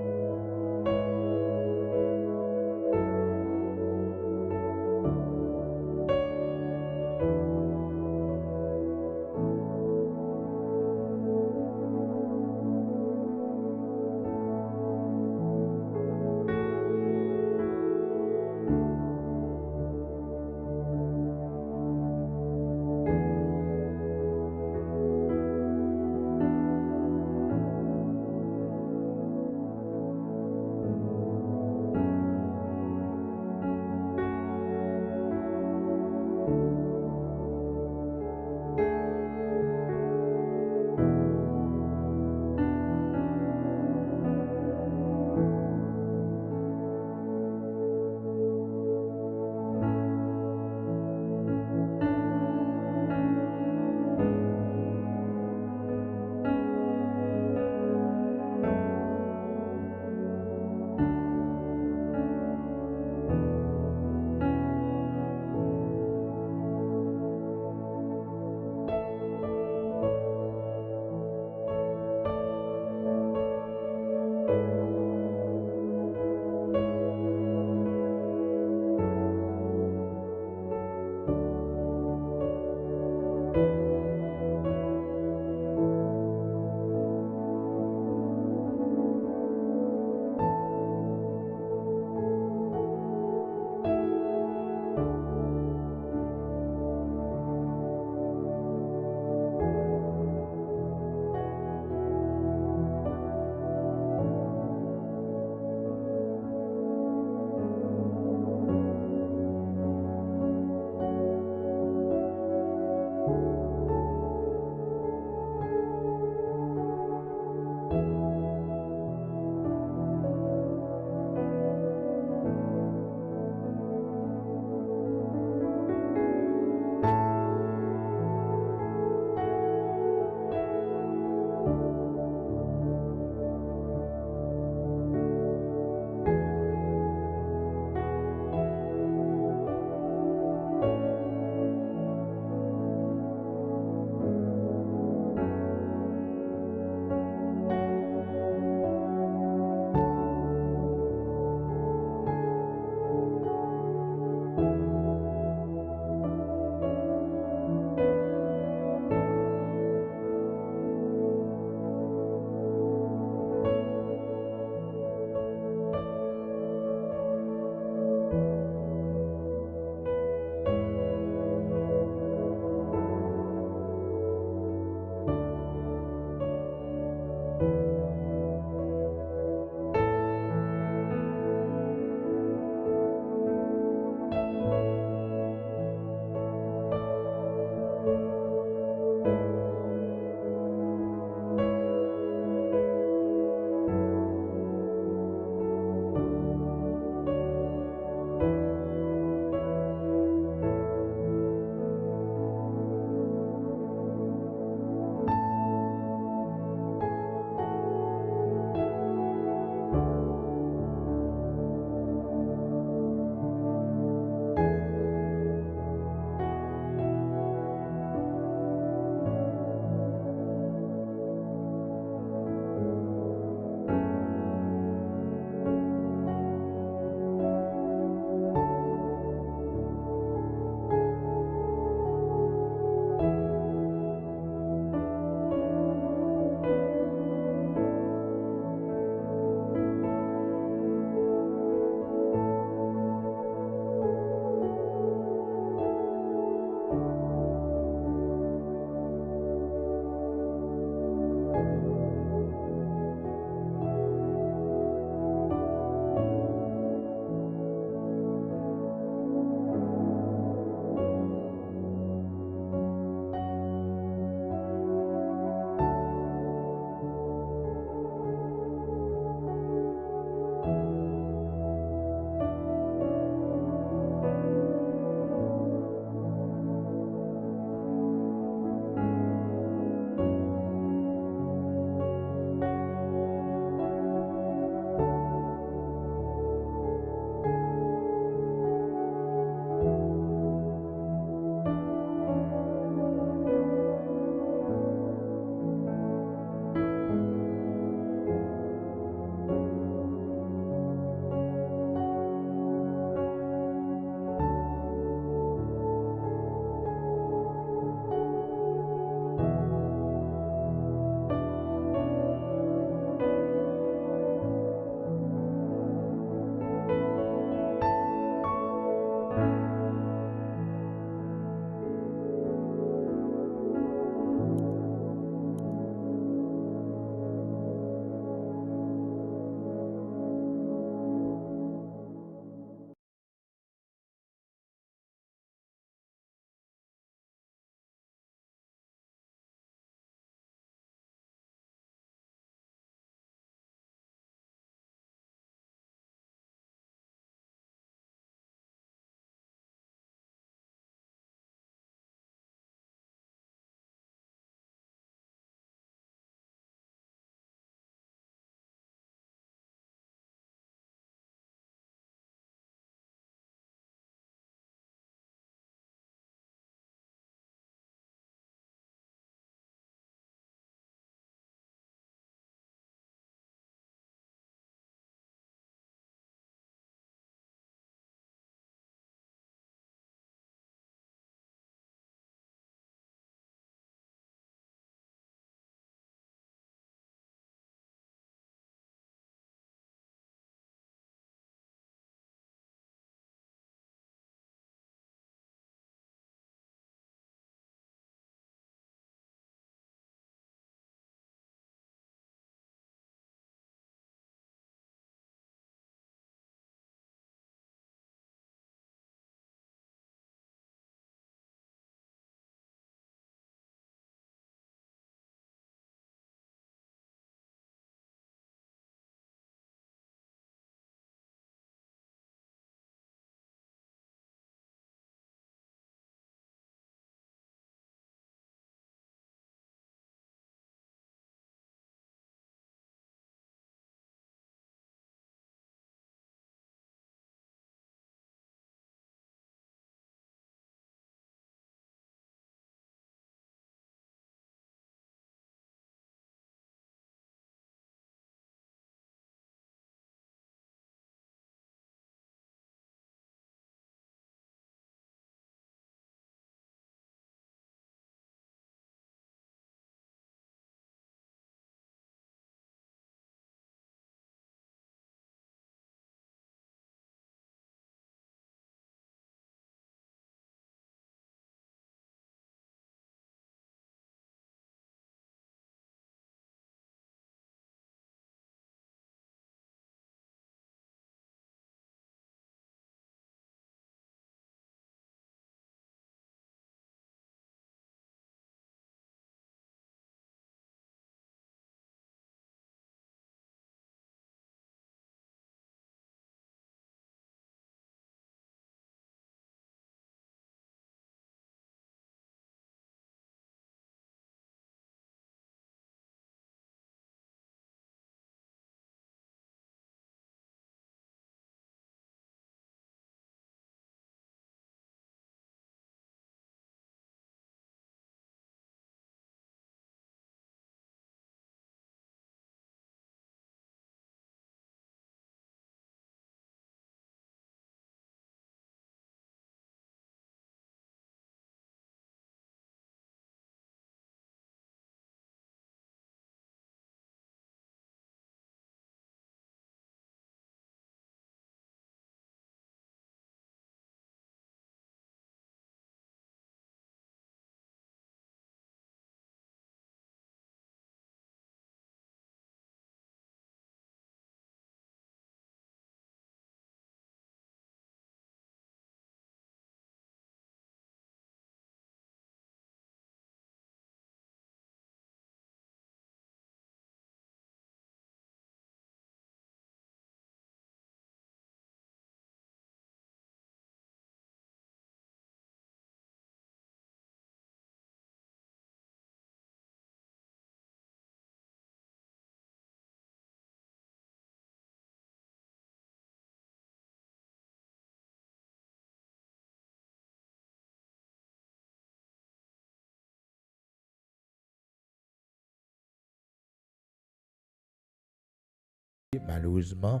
malérezman,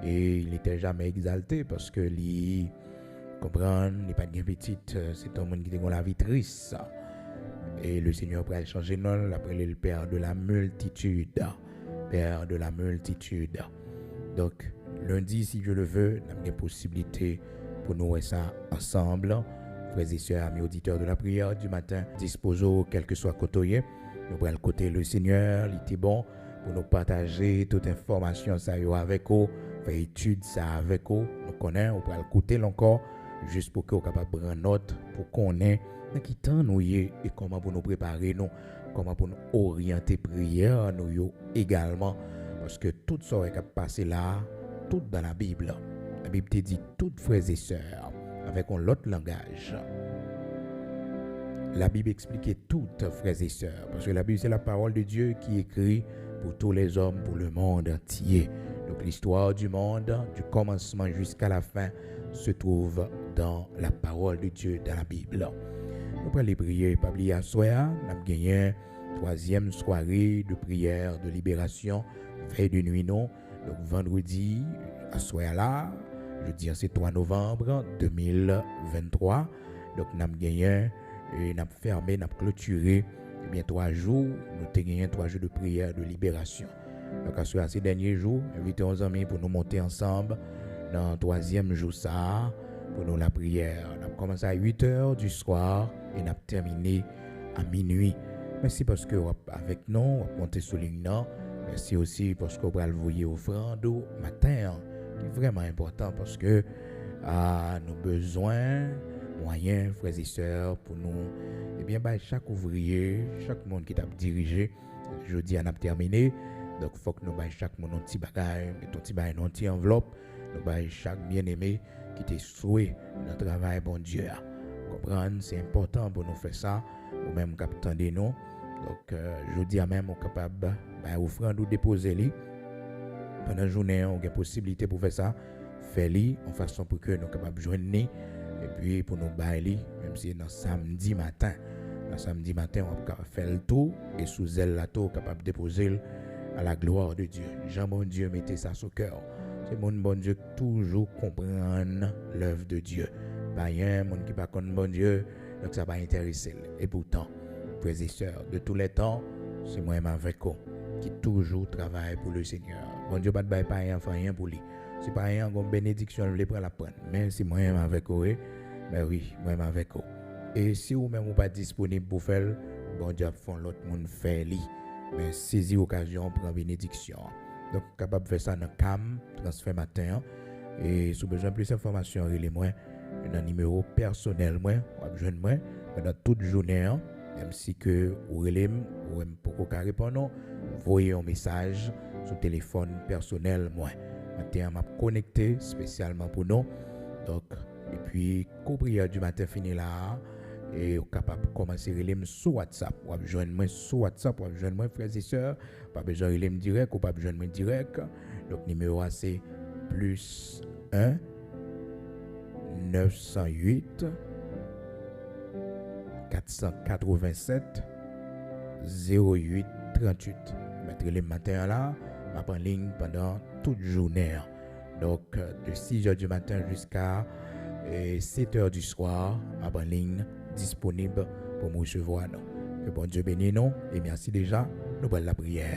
e li te jamè egzalte paske li konprann, li pa t gen pitit, se te yon moun ki te gen yon lavi tris. E le Senyè pral chanje non l, l ap rele l Père de la multitude. Père de la multitude. Donk, lendi, si Dieu le veut, n ap gen posiblite pou nou wè sa ansanm. Frè e sè, ami oditè de la priyè di maten, dispoze w kèlkeswa kote w ye. Nou pral koute le Senyè, li te bon pou nou pataje tout enfòmasyon sa yo avèk ou, fè etid sa avèk ou. Nou konnen ou pral koute l ankò, jis pou ke w kapab pran nòt, pou konnen nan ki tan nou ye e kòman pou nou prepare nou, kòman pou nou oryante priyè nou yo egalman. Paske tout sa w wè k ap pase la a, tout dans la Bible. Labib te di tout, frè e sè, avèk yon lòt langaj. Labib eksplike tout, frè e sè, paske Labib se la parole de Dieu qui écrit pour tous les hommes, pour le monde entier. Donc l'histoire du monde, du commencement jusqu'à la fin, se trouve dans la parole de Dieu, dans la Bible. Nou prale priye, pa bliye aswè a, n ap genyen twazyèm sware de priyè de liberasyon, vèy de nwi nou. Donk, vandredi, aswè a la, jodi a se twa novanm de mil venntwa. Donk, n ap genyen, e n ap fèmen, n ap klotire, ebyen, twa jou, nou te genyen twa jou de priyè de liberasyon. Donk, aswè a se dènye jou, envite yon zanmi pou nou monte ansanm nan twazyèm jou sa a, pou nou lapriyè. N ap kòmanse a uit è di swa e n ap tèmine a minui. Mèsi paske w ap avèk nou, w ap monte sou liy nan. Mèsi osi paske w pral voye ofrann ou maten an, ki vrèman enpòtan paske, a, nou bezwen mwayen, frè e sè, pou nou, ebyen, bay chak ouvriye, chak moun ki t ap dirije. Jodi a, n ap tèmine. Donk, fòk nou bay chak moun yon ti bagay, met yon ti bagay nan yon ti anvlòp. Nou bay chak byeneme ki te swe nan travay Bondye a. Konprann, se enpòtan pou nou fè sa. Ou menm k ap tande nou. Donk, e, jodi a menm, ou kapab bay ofrann ou depoze li. Pandan jounen an, ou gen posiblite pou fè sa. Fè li yon fason pou ke nou kapab jwenn li, epi pou nou bay li, menm si se nan samdi maten. Nan samdi maten, w ap ka fè l tou, e sou zèl la tou, ou kapab depoze l à la gloire de Dieu. Jan Bondye mete sa sou kè w. Se moun Bondye k toujou konprann lèv de Dye. Pa gen moun ki pa konn Bondye, donk sa pa enterese l. Epoutan, frè e sè, de tou lè tan, se mwen menm avèk ou ki toujou travay pou le Senyè. Bondye pa t bay payen an fè anyen pou li. Si payen an gon benediksyon l vle pran, l ap pran l. Men se mwen menm avèk ou, wi. Men wi, mwen menm avèk ou. E si ou menm ou pa disponib pou fè l, Bondye ap fè yon lòt moun fè li. Men sezi okazyon an, pran benediksyon an. Donk, ou kapab fè sa nan ka m, transfè maten an. E si w bezwen plis enfòmasyon, rele mwen nan nimewo pèsonèl mwen, w ap jwenn mwen pandan tout jounen an. Menm si ke ou rele m, ou wè m poko ka reponn ou, voye yon mesaj sou telefòn pèsonèl mwen. Maten an, m ap konekte espesyalman pou nou. Donk, epi, kou priyè di maten fini la a, e ou kapab kòmanse rele m sou WhatsApp. W ap jwenn mwen sou WhatsApp, w ap jwenn mwen, frè e sè. Pa bezwen rele m dirèk, ou p ap jwenn mwen dirèk. Donk, nimewo a se plis en, nèf san uit, kat san katrevennsèt, zewo uit, tranntuit. Ou mèt rele m maten an la, m ap an liy pandan tout jounen an. Donk, de sis è di maten jiska, e, sèt è di swa, m ap an liy, disponib pou m resevwa nou. Ke Bondye beni nou, e mèsi deja, nou pral lapriyè.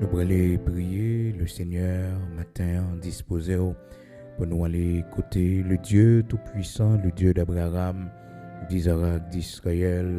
Nou prale priye, le Senyè, maten an, dispoze w pou nou ale kote le Dieu Tout-Puissant, le Dieu d'Abraham, d'Isaac, d'Israël.